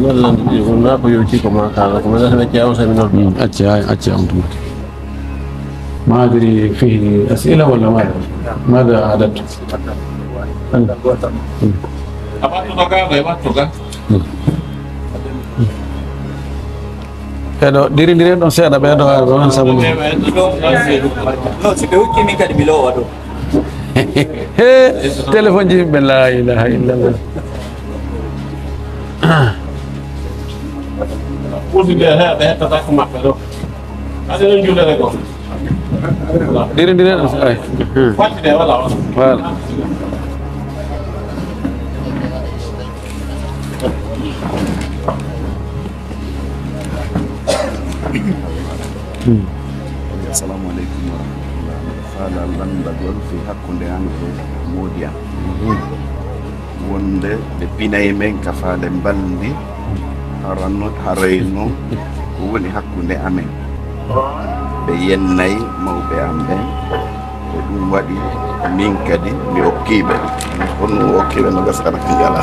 Wallande ɗi wonnaa ko yewti ko ma kaala, ko ma nata ɓe ƴeewa sami noon. Mm, acca, acca on tuma. ما أدري فيه أسئلة ولا ماذا؟ ماذا أعددت؟ Mm. Mm. Eɗo dirindiren ɗon seeɗa, ɓe ɗo ar ɗon sabu. Non, si ɓe hokki min kadi mi loowa ɗo. He, téléphone ji yimɓe, la ilaha illallah. Ɓurtude he, ɓe hettata ko maɓɓe ɗo. Ade ɗon juulere ko. Dirindiren ɗon seeɗa. Fatti de, wala, wala. Voilà. Assalamu aleykum wa rahmatullah. Miɗo faala lanndagol fii hakkunde an e moodi an. Wonde ɓe pinay men ka faale mbalndi, harano, harayno ko woni hakkunde amen. Ɓe yennay mawɓe am ɓen. Ko ɗum waɗi min kadi mi okkii ɓe. Kono o okkii ɓe no gasa kana kan jala.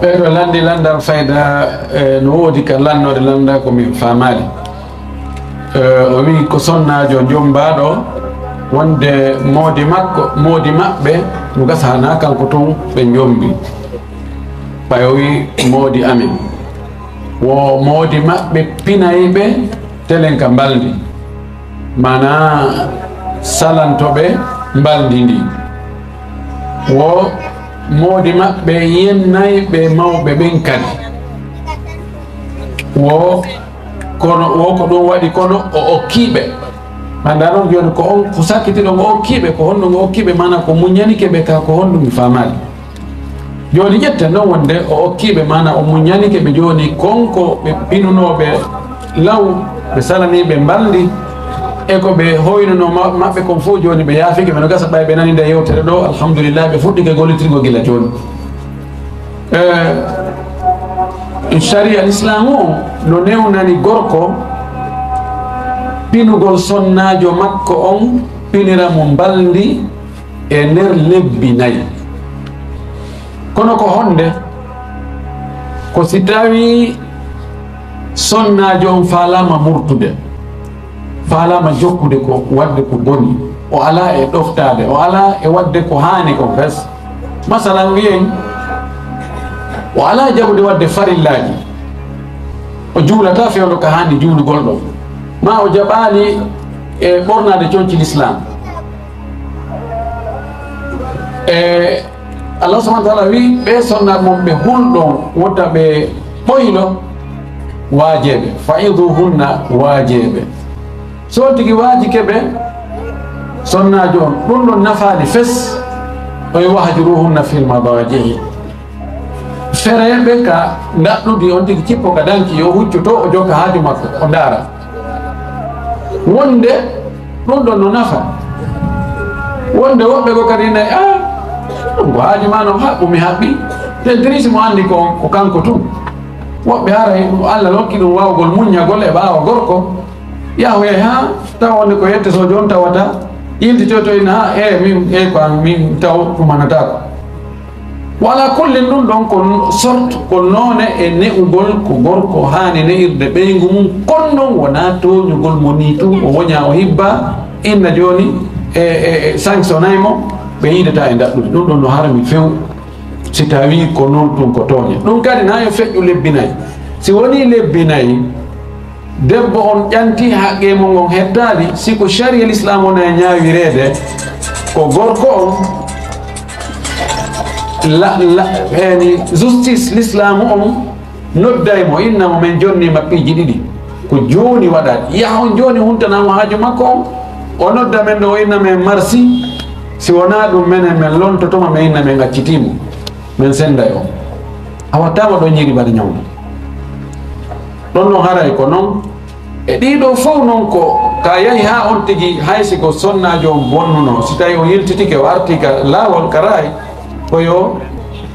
Ɓeeɗo lanndi lanndal fayda, e, no woodi ka lannoode lannda ko min faamaali. E, o wi'i ko sonnaajo jommbaaɗo wonde moodi makko, moodi maɓɓe no gasa hana kanko tun ɓe jombi. Ɓay o wi'i moodi amen. Wo moodi maɓɓe pinay ɓe telen ka mbalndi. Maanaa salanto ɓe mbalndi ndi. Wo moodi maɓɓe yennay ɓe mawɓe ɓen kadi. Wo kono, wo ko ɗum waɗi kono o okkii ɓe. Anndaa noon jooni ko on, ko sakkitiɗo ngo okkii ɓe, ko honno ngo okkii ɓe, maanaa ko muññanike ɓe ka ko honɗum mi faamaali. Jooni ƴetten noon wonde o okkii ɓe, maanaa o muññanike ɓe jooni kon ko ɓe pinunooɓe law, ɓe salanii ɓe mbalndi, e ko ɓe hoynunoo ma-, maɓɓe kon fof jooni ɓe yaafike ɓe no gasa ɓay ɓe nani nde yewtere ɗo, alhamdulillah, ɓe fuɗɗike gollitirgo gila jooni. Eh, sharia l'islam o no newnani gorko pinugol sonnaajo makko on, pinira mo mbalndi e nder lebbi nayi. Kono ko honde? Ko si tawi sonnaajo on faalaama murtude, faalaama jokkude ko waɗde ko boni, o alaa e ɗoftaade, o alaa e waɗde ko haani kon fes. Masalan, wiyen, o alaa jaɓude waɗde farillaaji, o juulataa fewndo ka haani juulugol ɗon, maa o jaɓaali e ɓornaade conci Lislaam. E Allah subhanahu wa ta'ala wi, ɓe sonna mon ɓe hulɗon, wota ɓe ɓoylo, waajeeɓe, fa'iduhunna, waajeeɓe. So on tigi waajike ɓe, sonnaajo on, ɗum ɗon nafaali fes. O wi, "Wahjuruhunna fil madaji'i." Feree ɓe ka ndaɗɗudi, on tigi cippo ka danki, yo huccu to, o jokka haaju makko, o ndaara. Wonde ɗum ɗon no nafa. Wonde woɓɓe ko kadi nayi, "Ah, ɗum ko haaju ma no haɓɓu, mi haɓɓi." Tentiri si mo anndi ko, ko kanko tun. Woɓɓe haray ɗum Allah lokki ɗum waawgol muññagol e ɓaawo gorko. Yahoyay haa tawa wonde ko yette so jooni tawata, yiltitoy to ina, "Ha, e min, e ko an, min taw ɗumanataako." Wa ala kullin, ɗum ɗon ko sorte, ko noone e ne'ugol ko gorko haani ne'irde ɓeyngu mum, kono noon wonaa tooñugol mo nii tun, o woña, o hibba, inna jooni e, e, e sanctionay mo, ɓe yiidata e ndaɗɗude. Ɗum ɗon no harmi few, si tawii ko noon tun ko tooñe. Ɗum kadi na yo feƴƴu lebbi nayi. Si wonii lebbi nayi, debbo on ƴanti haqqee mum on hettaali, si ko sharia l'islam wona e ñaawireede, ko gorko on la, la, yani justice l'islam on nodday mo, inna mo, "Men jonnii ma piiji ɗiɗi, ko jooni waɗaade. Yaha on jooni huntana mo haaju makko on." O nodda men ɗo, o inna men marsi, si wonaa ɗum menen men lontotoma, men inna men accitii mo, men sennday on. A wattaama ɗon ñiiri mbaɗa ñawde. Ɗon no haray ko noon. E ɗii ɗoo fow noon ko ka yahi haa on tigi, hay si ko sonnaajo on bonnunoo, si tawii o yiltitike, o artii ka laawol, ka raay, ko yo,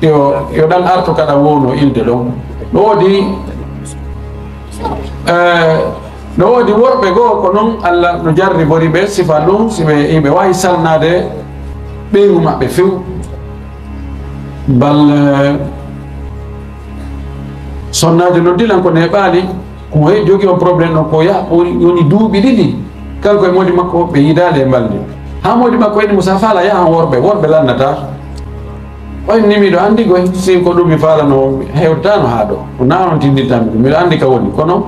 yo, yo ɗan artu ka ɗan woowno ilde ɗon. No woodi, eh, no woodi worɓe goo ko noon Allah no jarribori ɓe, sifa ɗum, si ɓe, ɓe waawi salnaade ɓeyngu maɓɓe few. Bal, eh, sonnaajo noddi lan ko neeɓaali, ko mo he-, jogii on problème ɗon ko yaha, woni, woni duuɓi ɗiɗi, kanko e moodi makko ɓe yiidaali e mbalndi. Haa moodi makko inni mo, "Sa faala yaha han worɓe, worɓe lannataa." O inni, "Miɗo anndi koy, si ko ɗum mi faalanoo, mi hewtataano haa ɗo. Ko naa on tinndintaa mi ɗum, miɗo anndi ka woni. Kono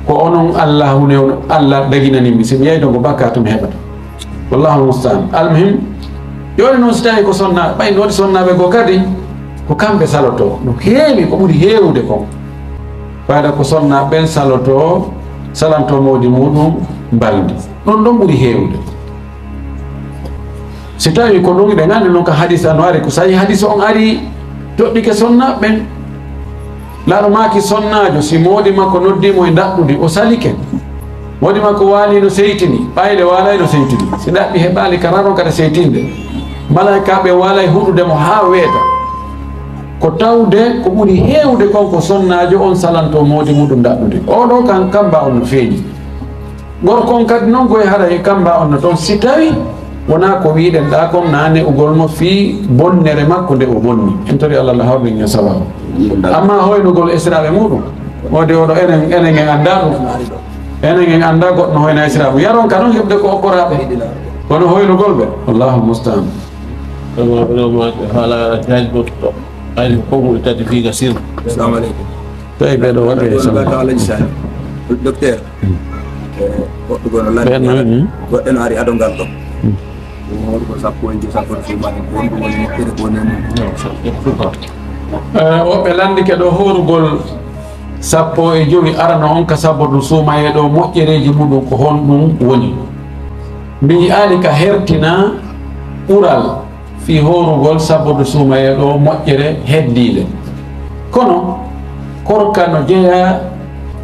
ko onon Allah, huune on Allah daginani mi, si mi yahi ton ko bakkaatu mi heɓata." Wallahu musta'an. Almuhim, jooni noon si tawii ko sonna, ɓay noon sonnaaɓe goo kadi, ko kamɓe salotoo. No heewi, ko ɓuri heewude kon. Ɓayda ko sonnaaɓe ɓen salotoo, salantoo moodi muɗum mbalndi. Ɗum ɗon ɓuri heewude. Si tawii ko ɗum, hiɗen anndi noon ka hadis an o ari, ko sahih hadis on ari, toɗɗike sonnaaɓe ɓen. Laaɗo maaki sonnaajo, si moodi makko noddii mo e ndaɗɗudi, o salike. Moodi makko waali no seytini, ɓayde waalay no seytini. Si ɗaɓɓi heɓaali ka raron kadi seytinde, malaykaaɓe waalay huɗude mo haa weeta. Ko tawde ko ɓuri heewude kon ko sonnaajo on salantoo moodi muɗum ndaɗɗudi. Oo ɗoo kan kamba on no feeñi. Gorko on kadi noon, ko e haray e kamba on no toon, si tawii wonaa ko wiiɗen ɗaa kon, naa ne'ugol mo fii bonnere makko nde o bonni. En tori Allah, Allah hawrin en sababu. Amma hoynugol esiraaɓe muɗum, wonde oɗo enen, enen en anndaa ɗum. Enen en anndaa goɗɗo no hoyna esiraaɓe. Yaron ka noon heɓde ko okkoraaɓe. Kono hoynugol ɓe, Allahu musta'an. Ɗum o, ɗum o, haala jaaji goɗɗo. Ay, ko konguɗi tati fii ka sirru. Assalamu aleykum. Tawi ɓeɗo waɗi e Ɗum sallah. Ɗum Alhaji Sani. Docteur, eh, goɗɗo gono landi. Ɓen noon, hmm. Goɗɗo no ari ado ngal ɗo. Hmm. Ko hol ko sappo e joy, sappo e joy, ma ko honɗum woni moƴƴere ko nemi? Eh, woɓɓe landike ɗo hoorugol sappo e jowi arano on ka sabotu suumaye ɗo, moƴƴereeji muɗum ko honɗum woni? Mbiyi aali ka hertina ɓural fii hoorugol sabotu suumaye ɗo moƴƴere heddiinde. Kono korka no jeyaa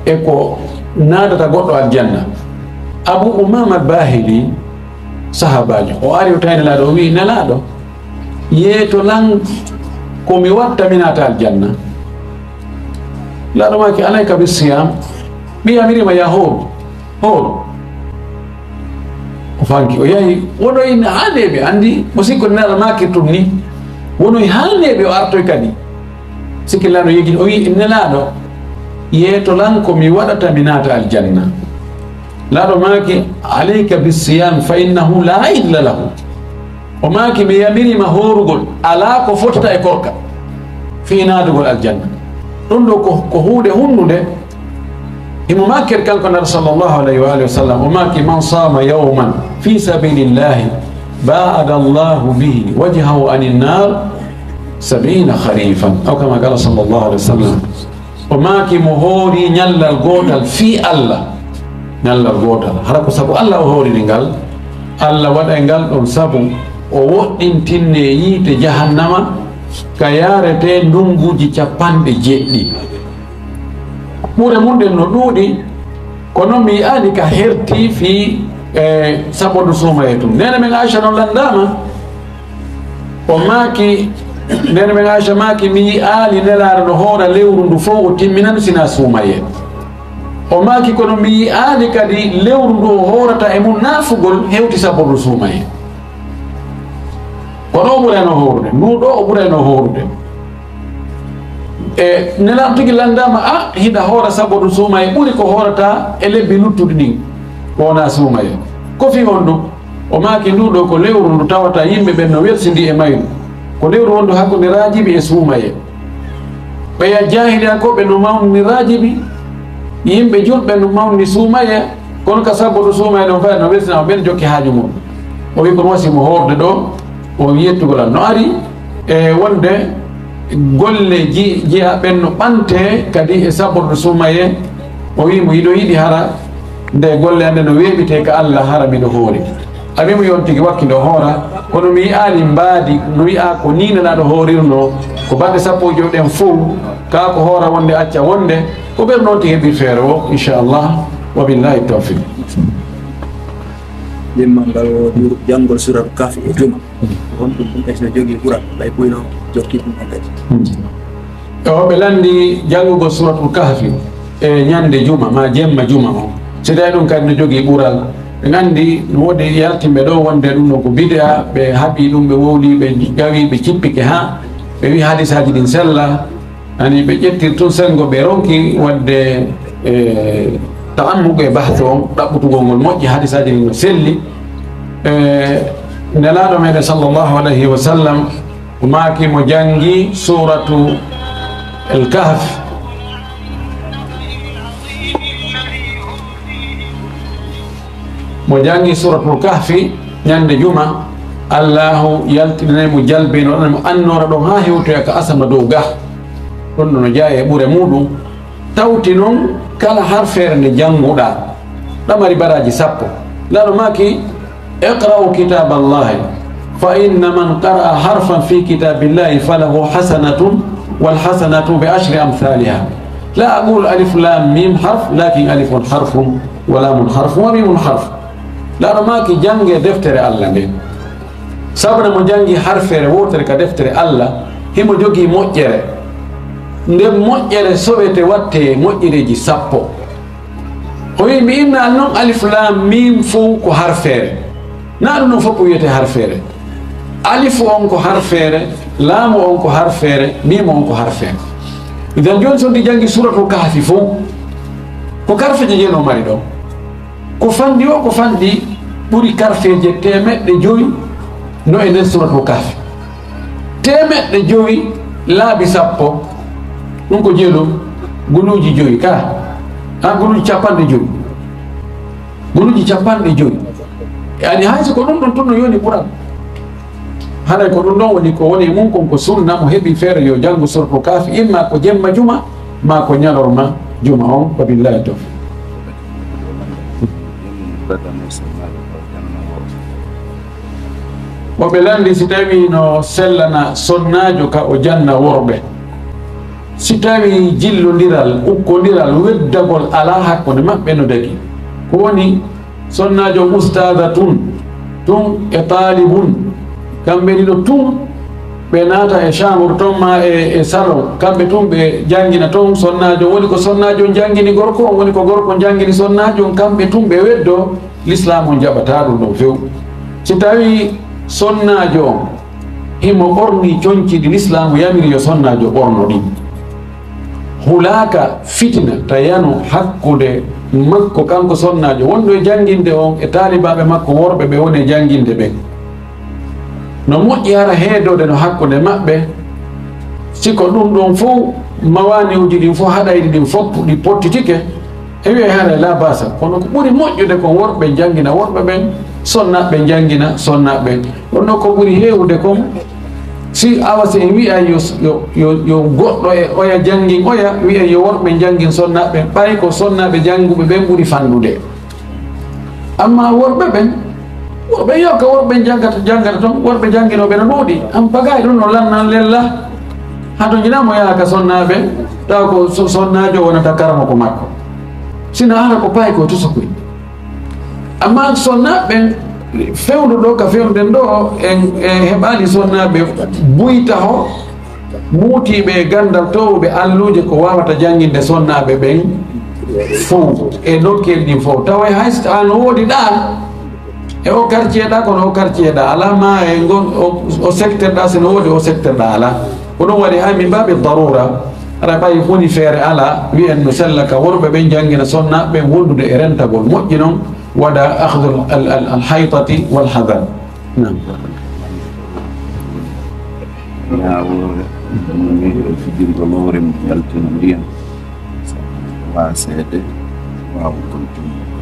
e ko naadata goɗɗo aljanna. Abu Umaama Baahili, sahaabaajo, o ari o tawi Nelaaɗo, o wi'i, "Nelaaɗo, yeeto lan ko mi watta mi naata aljanna." Nelaaɗo maaki, "Alayka bi siyaam, mi yamiriima yaa hooru." Hooru. O fanki, o yahi, wonoyi haalneeɓe, anndi, o sikko Nelaaɗo maaki tun ni. Wonoyi haalneeɓe, o artoy kadi. Sikki Nelaaɗo yejjiti, o wi'i, "Nelaaɗo, yeeto lan ko mi waɗata mi naata aljanna." Nelaaɗo maaki, "Alayka bi siyaam, fa innahu laa idla lahu." O maaki, "Mi yamiriima hoorugol, alaa ko fotata e korka fii naatugol aljanna." Ɗum ɗo ko, ko huunde hunnunde. Himo maaki kadi kanko Nelaaɗo sallallahu alayhi wa alihi wa sallam, o maaki, "Man saama yawman fii sabiilillahi baa'ada Allahu bihi wajhahu anin naar sabiina khariifan." Aw kama qaala sallallahu alayhi wa sallam. O maaki, mo hoori ñallal gootal fii Allah, ñallal gootal, hara ko sabu Allah o hooriri ngal, Allah waɗay ngal ɗon sabu O woɗɗintinne yiite jahannama ka yaarete ndunguuji capanɗe jeeɗiɗi. Ɓure mum ɗen no ɗuuɗi, kono mi yi'aani ka herti fii, e, sabordu suumaye tun. Neene men Aisha non lanndaama, o maaki, neene men Aisha maaki, mi yi'aali Nelaaɗo no hoora lewru ndu fow o timminan sinaa suumaye. O maaki, kono mi yi'aali kadi lewru ndu o hoorata e mum naafugol hewti sabordu suumaye. Kono o ɓurayno hoorude, ndu ɗo o ɓurayno hoorude. E Nelaaɗo tigi lanndaama, a, hiɗa hoora sabordu suumaye ɓuri ko hoorata e lebbi luttuɗi ɗin, ko wonaa suumaye. Ko fii honɗum? O maaki, ndu ɗo ko lewru ndu tawata yimɓe ɓen no welsindii e mayru. Ko lewru wondu hakkunde raajibi e suumaye. Ɓeya jaahiliyankooɓe no mawnini raajibi, yimɓe julɓe no mawnini suumaye, kono ka sabordu suumaye ɗon fay no welsina, ɓen jokki haaju mum. O wi kono wasi mo hoorde ɗo, o wi yettugol an no ari, e wonde golle ji-, jeyaɓen no ɓante kadi e sabordu suumaye. O wi mo hiɗo yiɗi hara nde golle an ɗe no weeɓite ka Allah hara miɗo hoori. A wi mo yon tigi wakki ndo hoora, kono mi yi'aali mbaadi no wi'a ko ni Nelaaɗo hoorirno, ko balɗe sappo e joy ɗen fow, ka ko hoora wonde acca wonde, ko ɓer noon tigi heɓir feere o, inchallah, wa billahi tawfiq. Limmal ngal o jur-, janngol surat Kahfi e juma. Honɗum ɗum ɓe no jogii ɓural, ɓay buyno jokki ɗum on kadi. O, ɓe lanndi janngugol Suratul Kahfi e ñannde juma, ma jemma juma on. Si tawi ɗum kadi no jogii ɓural, ɓe nganndi no woodi yaltinɓe ɗo wonde ɗum ɗo ko bid'a, ɓe haɓi ɗum, ɓe wowli, ɓe gawi, ɓe cippike haa ɓe wi hadisaaji ɗin sella. Ani ɓe ƴettir tun senngo, ɓe ronki waɗde, e, ta'ammuqu e bahtu on, ɗaɓɓutugol ngol moƴƴi, hadisaaji ɗin no selli. E, Nelaaɗo meɗen sallallahu alayhi wa sallam, o maaki mo janngi Suratu El Kahf. Mo janngi Suratul Kahfi ñannde juma, Allaahu yaltinanay mo jalbeendi, waɗanay mo annoora ɗon haa hewtoya ka asama dow ga. Ɗon no jeyaa e ɓure muuɗum. Tawti non kala harfeere nde jannguɗaa, ɗa mari baraaji sappo. Nelaaɗo maaki, "Iqra'u kitaaballahi, fa inna man qara'a harfan fi kitaabillahi falahu hasanatun, wal hasanatu bi ashri amthaliha. La aqulu alif lam mim harf, lakin alifun harfun, wa lamun harfun, wa mimun harf." Nelaaɗo maaki, "Janngee deftere Allah nden. Sabuna mo janngi harfeere wootere ka deftere Allah, himo jogii moƴƴere. Nden moƴƴere sowete wattee moƴƴereeji sappo." O wi, mi inna non alif lam mim fow ko harfeere. Na ɗum non fof wiyete harfeere. Alifu on ko harfeere, laamu on ko harfeere, miimu on ko harfeere. Idan jooni so ndi janngi Suratul Kahfi fow, ko karfeeje jeeno mari ɗon. Ko fanɗi o, ko fanɗi ɓuri karfeeje teemeɗɗe jowi no e nder Suratul Kahfi. Teemeɗɗe jowi laabi sappo, ɗum ko jeelu guluuji jowi ka, a guluuji capanɗe jowi. Guluuji capanɗe jowi. Yani hay so ko ɗum ɗon tun no yoni ɓural. Haray ko ɗum ɗon woni ko woni e mum kon ko sunna, mo heɓi feere yo janngu Suratul Kahfi, imma ko jemma juma, ma ko ñalorma juma on, wa billahi tawfiq. Mo ɓe lanndi si tawi no sellana sonnaajo ka o janna worɓe. Si tawi jillondiral, ukkondiral, weddagol alaa hakkunde maɓɓe no dagi. Ko woni sonnaajo ustaadatun tun e taalibun, kamɓe ɗiɗo tun ɓe naata e chambre ton ma e, e salon, kamɓe tun ɓe janngina ton sonnaajo. Woni ko sonnaajo on janngini gorko on, woni ko gorko on janngini sonnaajo on, kamɓe tun ɓe weddo, Lislaamu on jaɓataa ɗum ɗon few. Si tawi sonnaajo on himo ɓorni conci ɗi Lislaamu yamiri yo sonnaajo ɓorno ɗin, hulaaka fitina ta yano hakkunde makko kanko sonnaajo wonɗo e jannginde on e taalibaaɓe makko worɓe ɓe woni e jannginde ɓen. No moƴƴi hara heedoode no hakkunde maɓɓe, si ko ɗum ɗon fow, mawaaniwuji ɗin fow, haɗayɗi ɗin fow ɗi pottitike, e wi'ay haray laa ba'sa, kono ko ɓuri moƴƴude kon worɓe janngina worɓe ɓen, sonnaaɓe janngina sonnaaɓe ɓen. Kono ko ɓuri heewude kon, si awa si en wi'ay yo, yo, yo, yo goɗɗo e oya janngin oya, wi'ay yo worɓe janngin sonnaaɓe ɓen, ɓay ko sonnaaɓe jannguɓe ɓen ɓuri fanɗude. Ammaa worɓe ɓen, Worɓe yo ka worɓe jangata, jangata toon, worɓe jannginooɓe no ɗuuɗi. Am pagaay ɗum no lannan lella. Haa to njinaa mo yaha ka sonnaaɓe, taw ko so-, sonnaajo wonata karamoko makko. Sina ara ko paay ko tusokoy. Amma sonnaaɓe fewndo ɗo ka fewnden ɗo, en, en heɓaali sonnaaɓe buy taho, muutiiɓe e ganndal, toowuɓe alluuje ko waawata jannginde sonnaaɓe ɓen fow e nokkeeli ɗin fow. Tawa hay so a no woodi ɗaal, e o quartier ɗa, kono o quartier ɗa alaa, ma e ngon o, o secteur ɗa, si no woodi o secteur ɗa alaa. Ko ɗum waɗi hay min mbaawi darura, hara ɓay woni feere alaa, wi'en no sella ka worɓe ɓen janngina sonnaaɓe ɓen wondude e rentagol. Moƴƴi non waɗa akhdul al, al, al haytati wal hadar. Naam. Ñaawoore, ɗum wi'e fijirgol hoore mum yaltina ndiyam, waaseede, waawugol junngo.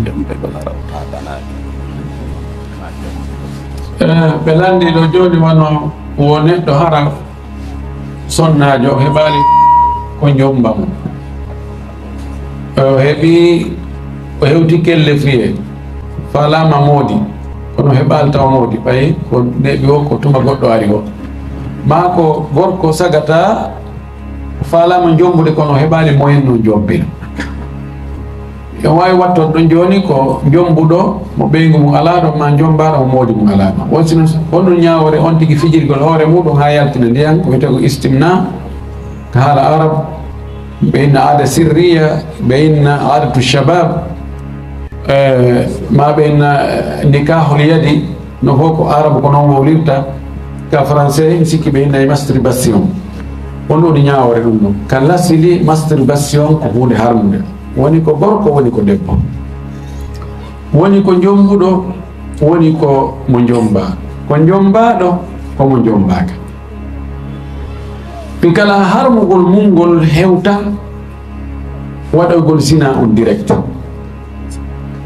Ɗum ɓe ɗo harawta danaade. Eh, ɓe lanndi ɗo jooni wano wo neɗɗo hara sonnaajo heɓaali ko njommba mo. O heɓi, o hewti kelle fiye, faalaama moodi, kono heɓaali tawa moodi, ɓay ko neeɓi o ko tuma goɗɗo ari o. Maa ko gorko sagata, faalaama jommbude, kono heɓaali moyen no jommbina. En waawi wattoɗo ɗum jooni ko jommbuɗo mo ɓeyngu mum alaa ɗo, ma jommbaaɗo mo moodi mum alaa ɗo. Won sino, won ɗum ñaawoore on tigi fijirgol hoore muɗum haa yaltina ndiyan, ko wiyetee ko istimna, ka haala arab, ɓe inna aada sirriya, ɓe inna aadatu shabab, eh, ma ɓe inna, eh, nikahul yadi, no fof ko arabu ko noon wowlirta, ka français, mi sikki ɓe inna e masturbation. On woni ñaawoore ɗum ɗon. Ka lasili, masturbation ko huunde harmunde. Woni ko gorko, woni ko debbo. Woni ko jommbuɗo, woni ko mo jommbaa. Ko jommbaaɗo, ko mo jommbaaka. Ɗum kala harmugol mum ngol hewta waɗagol zina on direct.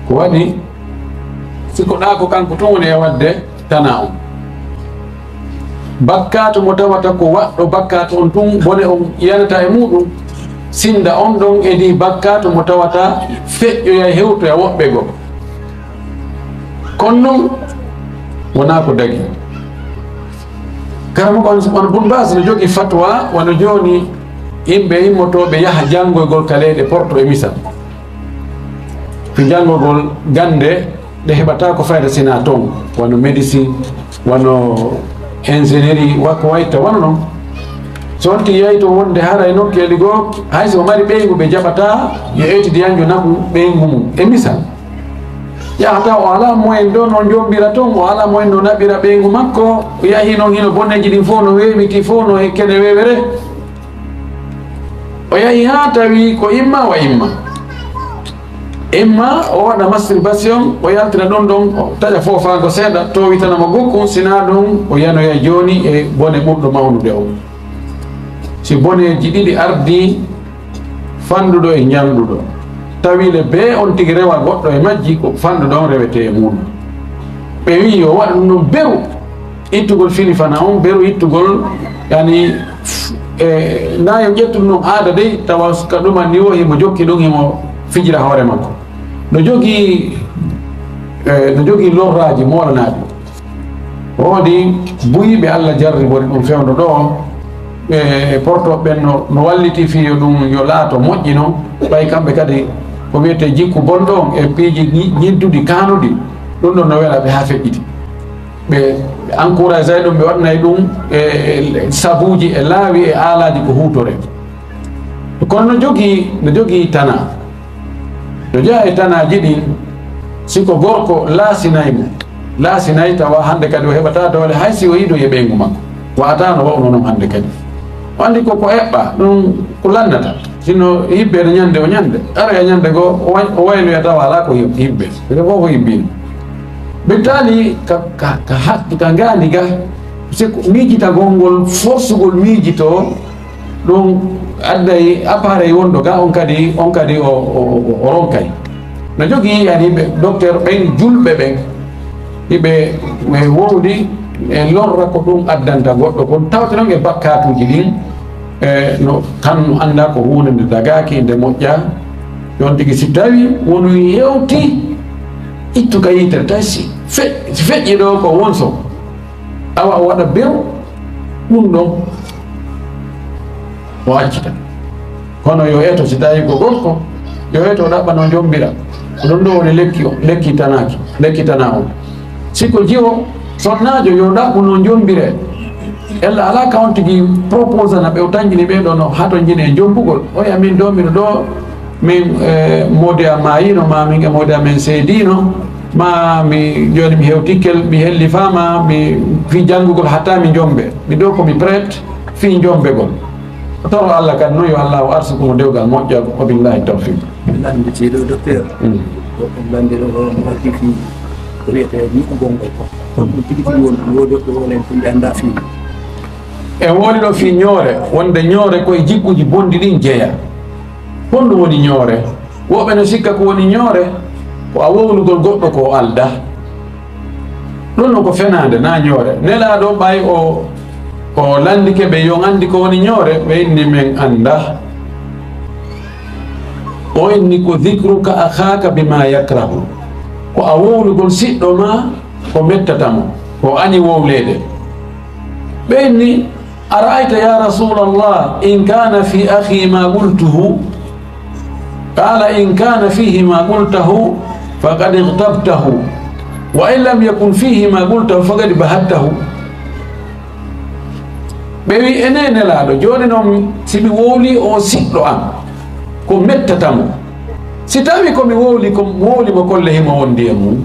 Ko waɗi, si ko ɗa ko kanko tun woni e waɗde tana on. Bakkaatu mo tawata ko waɗɗo bakkaatu on tun, bone on yanata e muɗum, sinda on ɗon e ndi bakkaatu mo tawata feƴƴoya hewtoya woɓɓe goo. Kono non, wonaa ko dagi. Karamoko on, on Bun Bas no jogii fatwa, wano jooni yimɓe immotooɓe yaha janngoygol ka leyɗe Porto e misal. Fi janngogol gannde ɗe heɓataa ko fayda sinaa toon, wano médecine, wano ingénierie, wa ko wayta wano non. So wonti yahi to wonde hara e nokkeeli goo, hay so o mari ɓeyngu ɓe jaɓataa yo etidiyanjo naɓu ɓeyngu mum. E misal, yahata o alaa moyen ɗo no jommbira toon, o alaa moyen no naɓira ɓeyngu makko, o yahi noon hino bonneeji ɗin fof no weeɓiti fof no e kene weewere. O yahi haa tawi ko imma wa imma. Imma o waɗa masturbation, o yaltina ɗon ɗon, o taƴa foofaango seeɗa, towitana mo gokku, sinaa ɗum o yanoya jooni e bone ɓurɗo mawnude o. Si boneeji ɗiɗi ardii, fanɗuɗo e ñalɗuɗo, tawi le bee on tigi rewa goɗɗo e majji, ko fanɗuɗo on rewetee e muuɗum. Ɓe wi'i yo waɗu ɗum ɗon beru. Ittugol fini fana on, beru ittugol, yani, e, na yo ƴettu ɗum aada dey, tawa ka ɗuma ni o himo jokki ɗum, himo fijira hoore makko. No jogii, e, no jogii lorraaji moolanaaɗi. Woodi buy ɓe Allah jarribori ɗum fewndo ɗo, e, Porto ɓen no, no walliti fii yo ɗum yo laato moƴƴino, ɓay kamɓe kadi ko wiyetee jikku bonɗo on e piiji ñi-, ñidduɗi kaanuɗi, ɗum ɗon no wela ɓe haa feƴƴiti. Ɓe encouragay ɗum, ɓe waɗanay ɗum e, e sabuuji, e laawi, e aalaaji ko huutoree. Kono no jogii, no jogii tana. No jeyaa e tanaaji ɗin, si ko gorko laasinay mo, laasinay tawa hannde kadi o heɓataa doole, hay si o yiɗo e ɓeyngu makko. Wa'ataa no wa'uno non hannde kadi. O anndi ko, ko eɓɓa, ɗum ko lannata. Sinno hibbeede ñande o ñande, aroya ñande goo, o way-, o wayloya tawa alaa ko hib-, hibbe. Ɓe fof ko hibbino. Ɓe taali ka, ka, ka haqqi, ka ngaandi ga, c'est que miijitagol ngol, forsugol miijitoo, ɗum adday appareil wonɗo ga, on kadi, on kadi o, o, o, o ronkay. No jogii, yani, ɓe docteur ɓen, julɓe ɓen, hiɓe, ɓe wowli e lorra ko ɗum addanta goɗɗo kon, tawte noon e bakkaatuuji ɗin, e no kan annda ko huunde nde dagaaki, nde moƴƴaa. Ɗon tigi si tawi wonu hewti Ittu ka yitere, tawi si fe-, si feƴƴi ɗo ko wonso. Awa o waɗa bew, ɗum ɗon o accita. Kono yo eto, si tawi ko gorko, yo eto ɗaɓɓa no jombira. Ko ɗum ɗo woni lekki o, lekki tanaki, lekki tana on. Si ko jiwo, sonnaajo yo ɗaɓɓu no jombire. Ella ala ka on tigi proposana ɓe o tanjini ɓe ɗo no hato jine e jombugol. Oya min do miɗo ɗo, min, eh, moodi am maayino, ma min e moodi amen seedino, ma mi jooni mi hewtikkel, mi hellifaama, mi fi janngugol hatta mi jombe. Mi ɗo ko mi prête fi jombegol. Toro Allah kan no yo Allah o arsuku mo dewgal moƴƴal. Wa billahi tawfiq. Lannditiiɗo docteur. Mm. Ko lanndi ɗo o arti fi ko wiyetee ñiɓugol ngol ko. Ko ɗum tigi tigi woni woodi ko wonen ko annda fi. E woodi ɗo fi ñoore, wonde ñoore ko e jikkuji bonɗi ɗin jeya. Honɗum woni ñoore? Woɓɓe no sikka ko woni ñoore, ko a wowlugol goɗɗo ko o alda. Ɗum no ko fenaande, na ñoore. Nelaaɗo ɓay o, o landike ɓe yon anndi ko woni ñoore, ɓe inni men annda. O inni ko dhikruka akhaka bima yakrahu. Ko a wowlugol siɗɗo ma ko mettata mo, ko añi wowleede. Ɓe inni, أرأيت يا رسول الله إن كان في أخي ما قلته؟ قال إن كان فيه ما قلته فقد اغتبته، وإن لم يكن فيه ما قلته فقد بهته. Ɓe wi, enen Nelaaɗo, jooni noon si mi wowli o siɗɗo am, ko mettata mo? Si tawi ko mi wowli, ko wowli mo kolle himo wondi e mum.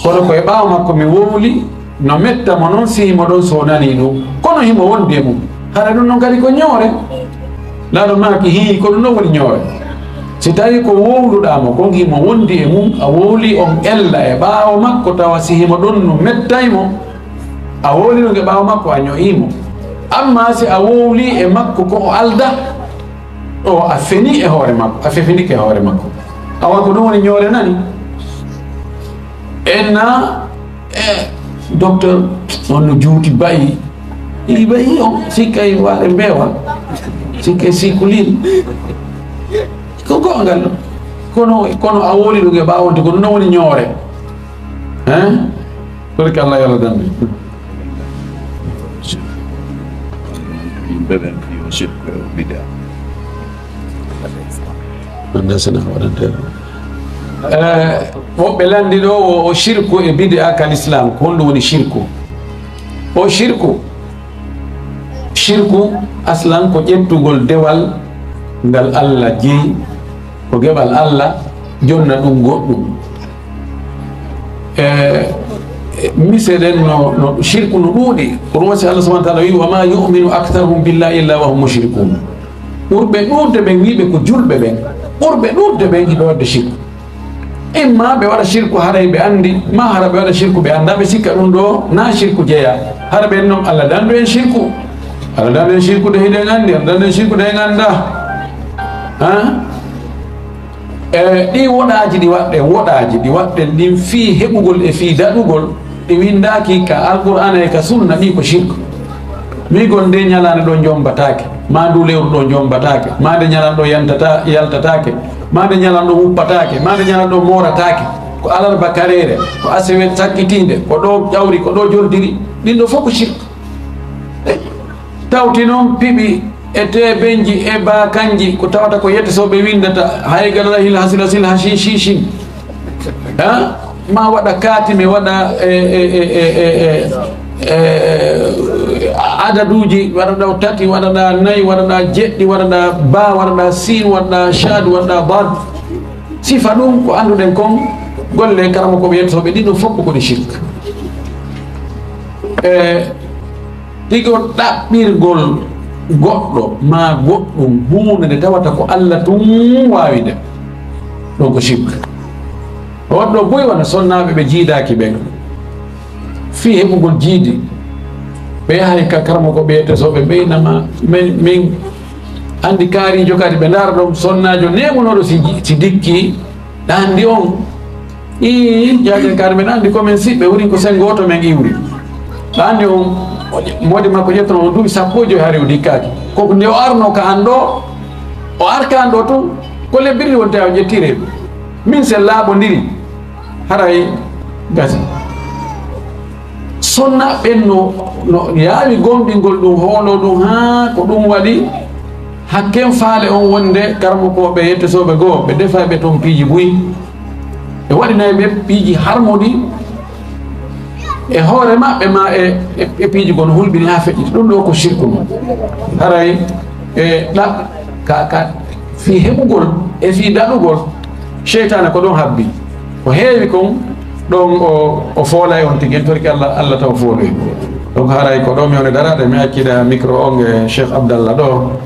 Kono ko e ɓaawo makko mi wowli, no metta mo noon si himo ɗon so nani ɗum. Kono himo wondi e mum. Hara ɗum noon kadi ko ñoore. Laaɗo maaki, hii, ko ɗum ɗon woni ñoore. Si tawi ko wowluɗaa mo kon himo wondi e mum, a wowli on ella e ɓaawo makko, tawa si himo ɗon no mettay mo, a wowli ɗum e ɓaawo makko, a ño'ii mo. Amma si a wowli e makko ko o alda, o a feni e hoore makko, a fefindike e hoore makko. Awa ko ɗum woni ñoore nani. Enna, eh, docteur, on no juuti bayi. I bayi on, sikkay waare mbeewa. Sikkay sikulin. Ko goongal ɗo. Kono, kono a wowli ɗum e ɓaawo on, ko ɗum woni ñoore. Hein? Barke Allah, yo Allah dandu. Yimɓe ɓen mbiyo sirku e bid'a. Wonde sena waɗante. Eh, woɓɓe lanndi ɗo o, o shirku e bid'a ka l'islam. Ko honɗum woni shirku? O shirku, shirku aslan ko ƴettugol dewal ngal Allah jeyi, ko geɓal Allah, jonna ɗum goɗɗum. E, e, mise ɗen no, no shirku no ɗuuɗi. Ko ɗum wasi Allah subhanahu wa ta'ala wi, "Wa ma yu'minu aktharuhum billahi illa wa hum mushrikun." Ɓurɓe ɗuuɗde ɓen wiiɓe ko julɓe ɓen. Ɓurɓe ɗuuɗde ɓen hiɓe waɗde shirku. Imma ɓe waɗa shirku haray ɓe anndi, ma hara ɓe waɗa shirku ɓe annda, ɓe sikka ɗum ɗo na shirku jeya. Hara ɓen noon Allah dandu en shirku. Allah dandu en shirku de hiɗen anndi, Allah dandu en shirku de en annda. Ha? E ɗi woɗaaji ɗi waɗɗen, woɗaaji ɗi waɗɗen ɗin fii heɓugol e fii daɗugol, ɗi winndaaki ka Alqur'aana e ka Sunna, ɗi ko shirk. Wiigol nde ñalaande ɗo njombataake, maa ndu lewru ɗo njombataake, maa nde ñalaande ɗo yantata-, yaltataake, maa nde ñalaande ɗo wuppataake, maa nde ñalaande ɗo moorataake, ko alarba kareere, ko asewe sakkitiinde, ko ɗo ƴawri, ko ɗo joldiri, ɗin ɗo fof ko shirk. Tawti noon piɓi e teebenji e baakanji, ko tawata ko yetesooɓe winndata, hay gala hil hasila sil hashishishin. Ha? Ma waɗa kaatime, waɗa, e, e, e, e, e, e, e, adaduuji, waɗa ɗo tati, waɗa ɗa nayi, waɗa ɗa jeɗɗi, waɗa ɗa ba, waɗa ɗa sin, waɗa ɗa shad, waɗa ɗa bad. Sifa ɗum ko annduɗen kon, golle karamokooɓe yetesooɓe ɗin ɗum fof ko ɗi shirk. E, Tigo ɗaɓɓirgol goɗɗo maa goɗɗum huunde nde tawata ko Allah tun waawi nde, ɗon ko shirk. Waɗɗo buy wona sonnaaɓe ɓe jiidaaki ɓen, fii heɓugol jiidi, ɓe yahay ka karamoko ɓe yetesooɓe, ɓe inama, min, min anndi kaariijo kadi, ɓe ndaara ɗon sonnaajo neeɓunooɗo si ji-, si dikki, ɗa anndi on. Ii, jaaden kadi, men anndi ko men siɓɓe, wurin ko sen gooto men iwri. Ɗa anndi on, o ƴe-, moodi makko ƴettono on duuɓi sappo e joy hari o dikkaaki. Ko nde o arno ka an ɗo, o arka an ɗo tun, ko lebbirɗi wonte o ƴetti reedu. Min sen laaɓondiri, Haray gasi. Sonna ɓen no, no yaawi gomɗingol ɗum, hoolo ɗum, haa ko ɗum waɗi hakken faale on wonde karamokooɓe yettotooɓe goo, ɓe defay ɓe toon piiji buy. Ɓe waɗinay ɓe piiji harmuɗi e hoore maɓɓe ma e, e, e piiji goo no hulɓini haa feƴƴiti. Ɗum ɗoo ko sirku mum. Haray e ɗa-, ka, ka fii heɓugol e fii daɗugol, seytaane ko ɗon habbi. Ko heewi kon, ɗon o, o foolay on tigi, en torki Allah, Allah taw fooluy. Donc haray ko ɗo mi woni daraade, mi accida micro on e Cheikh Abdallah ɗo.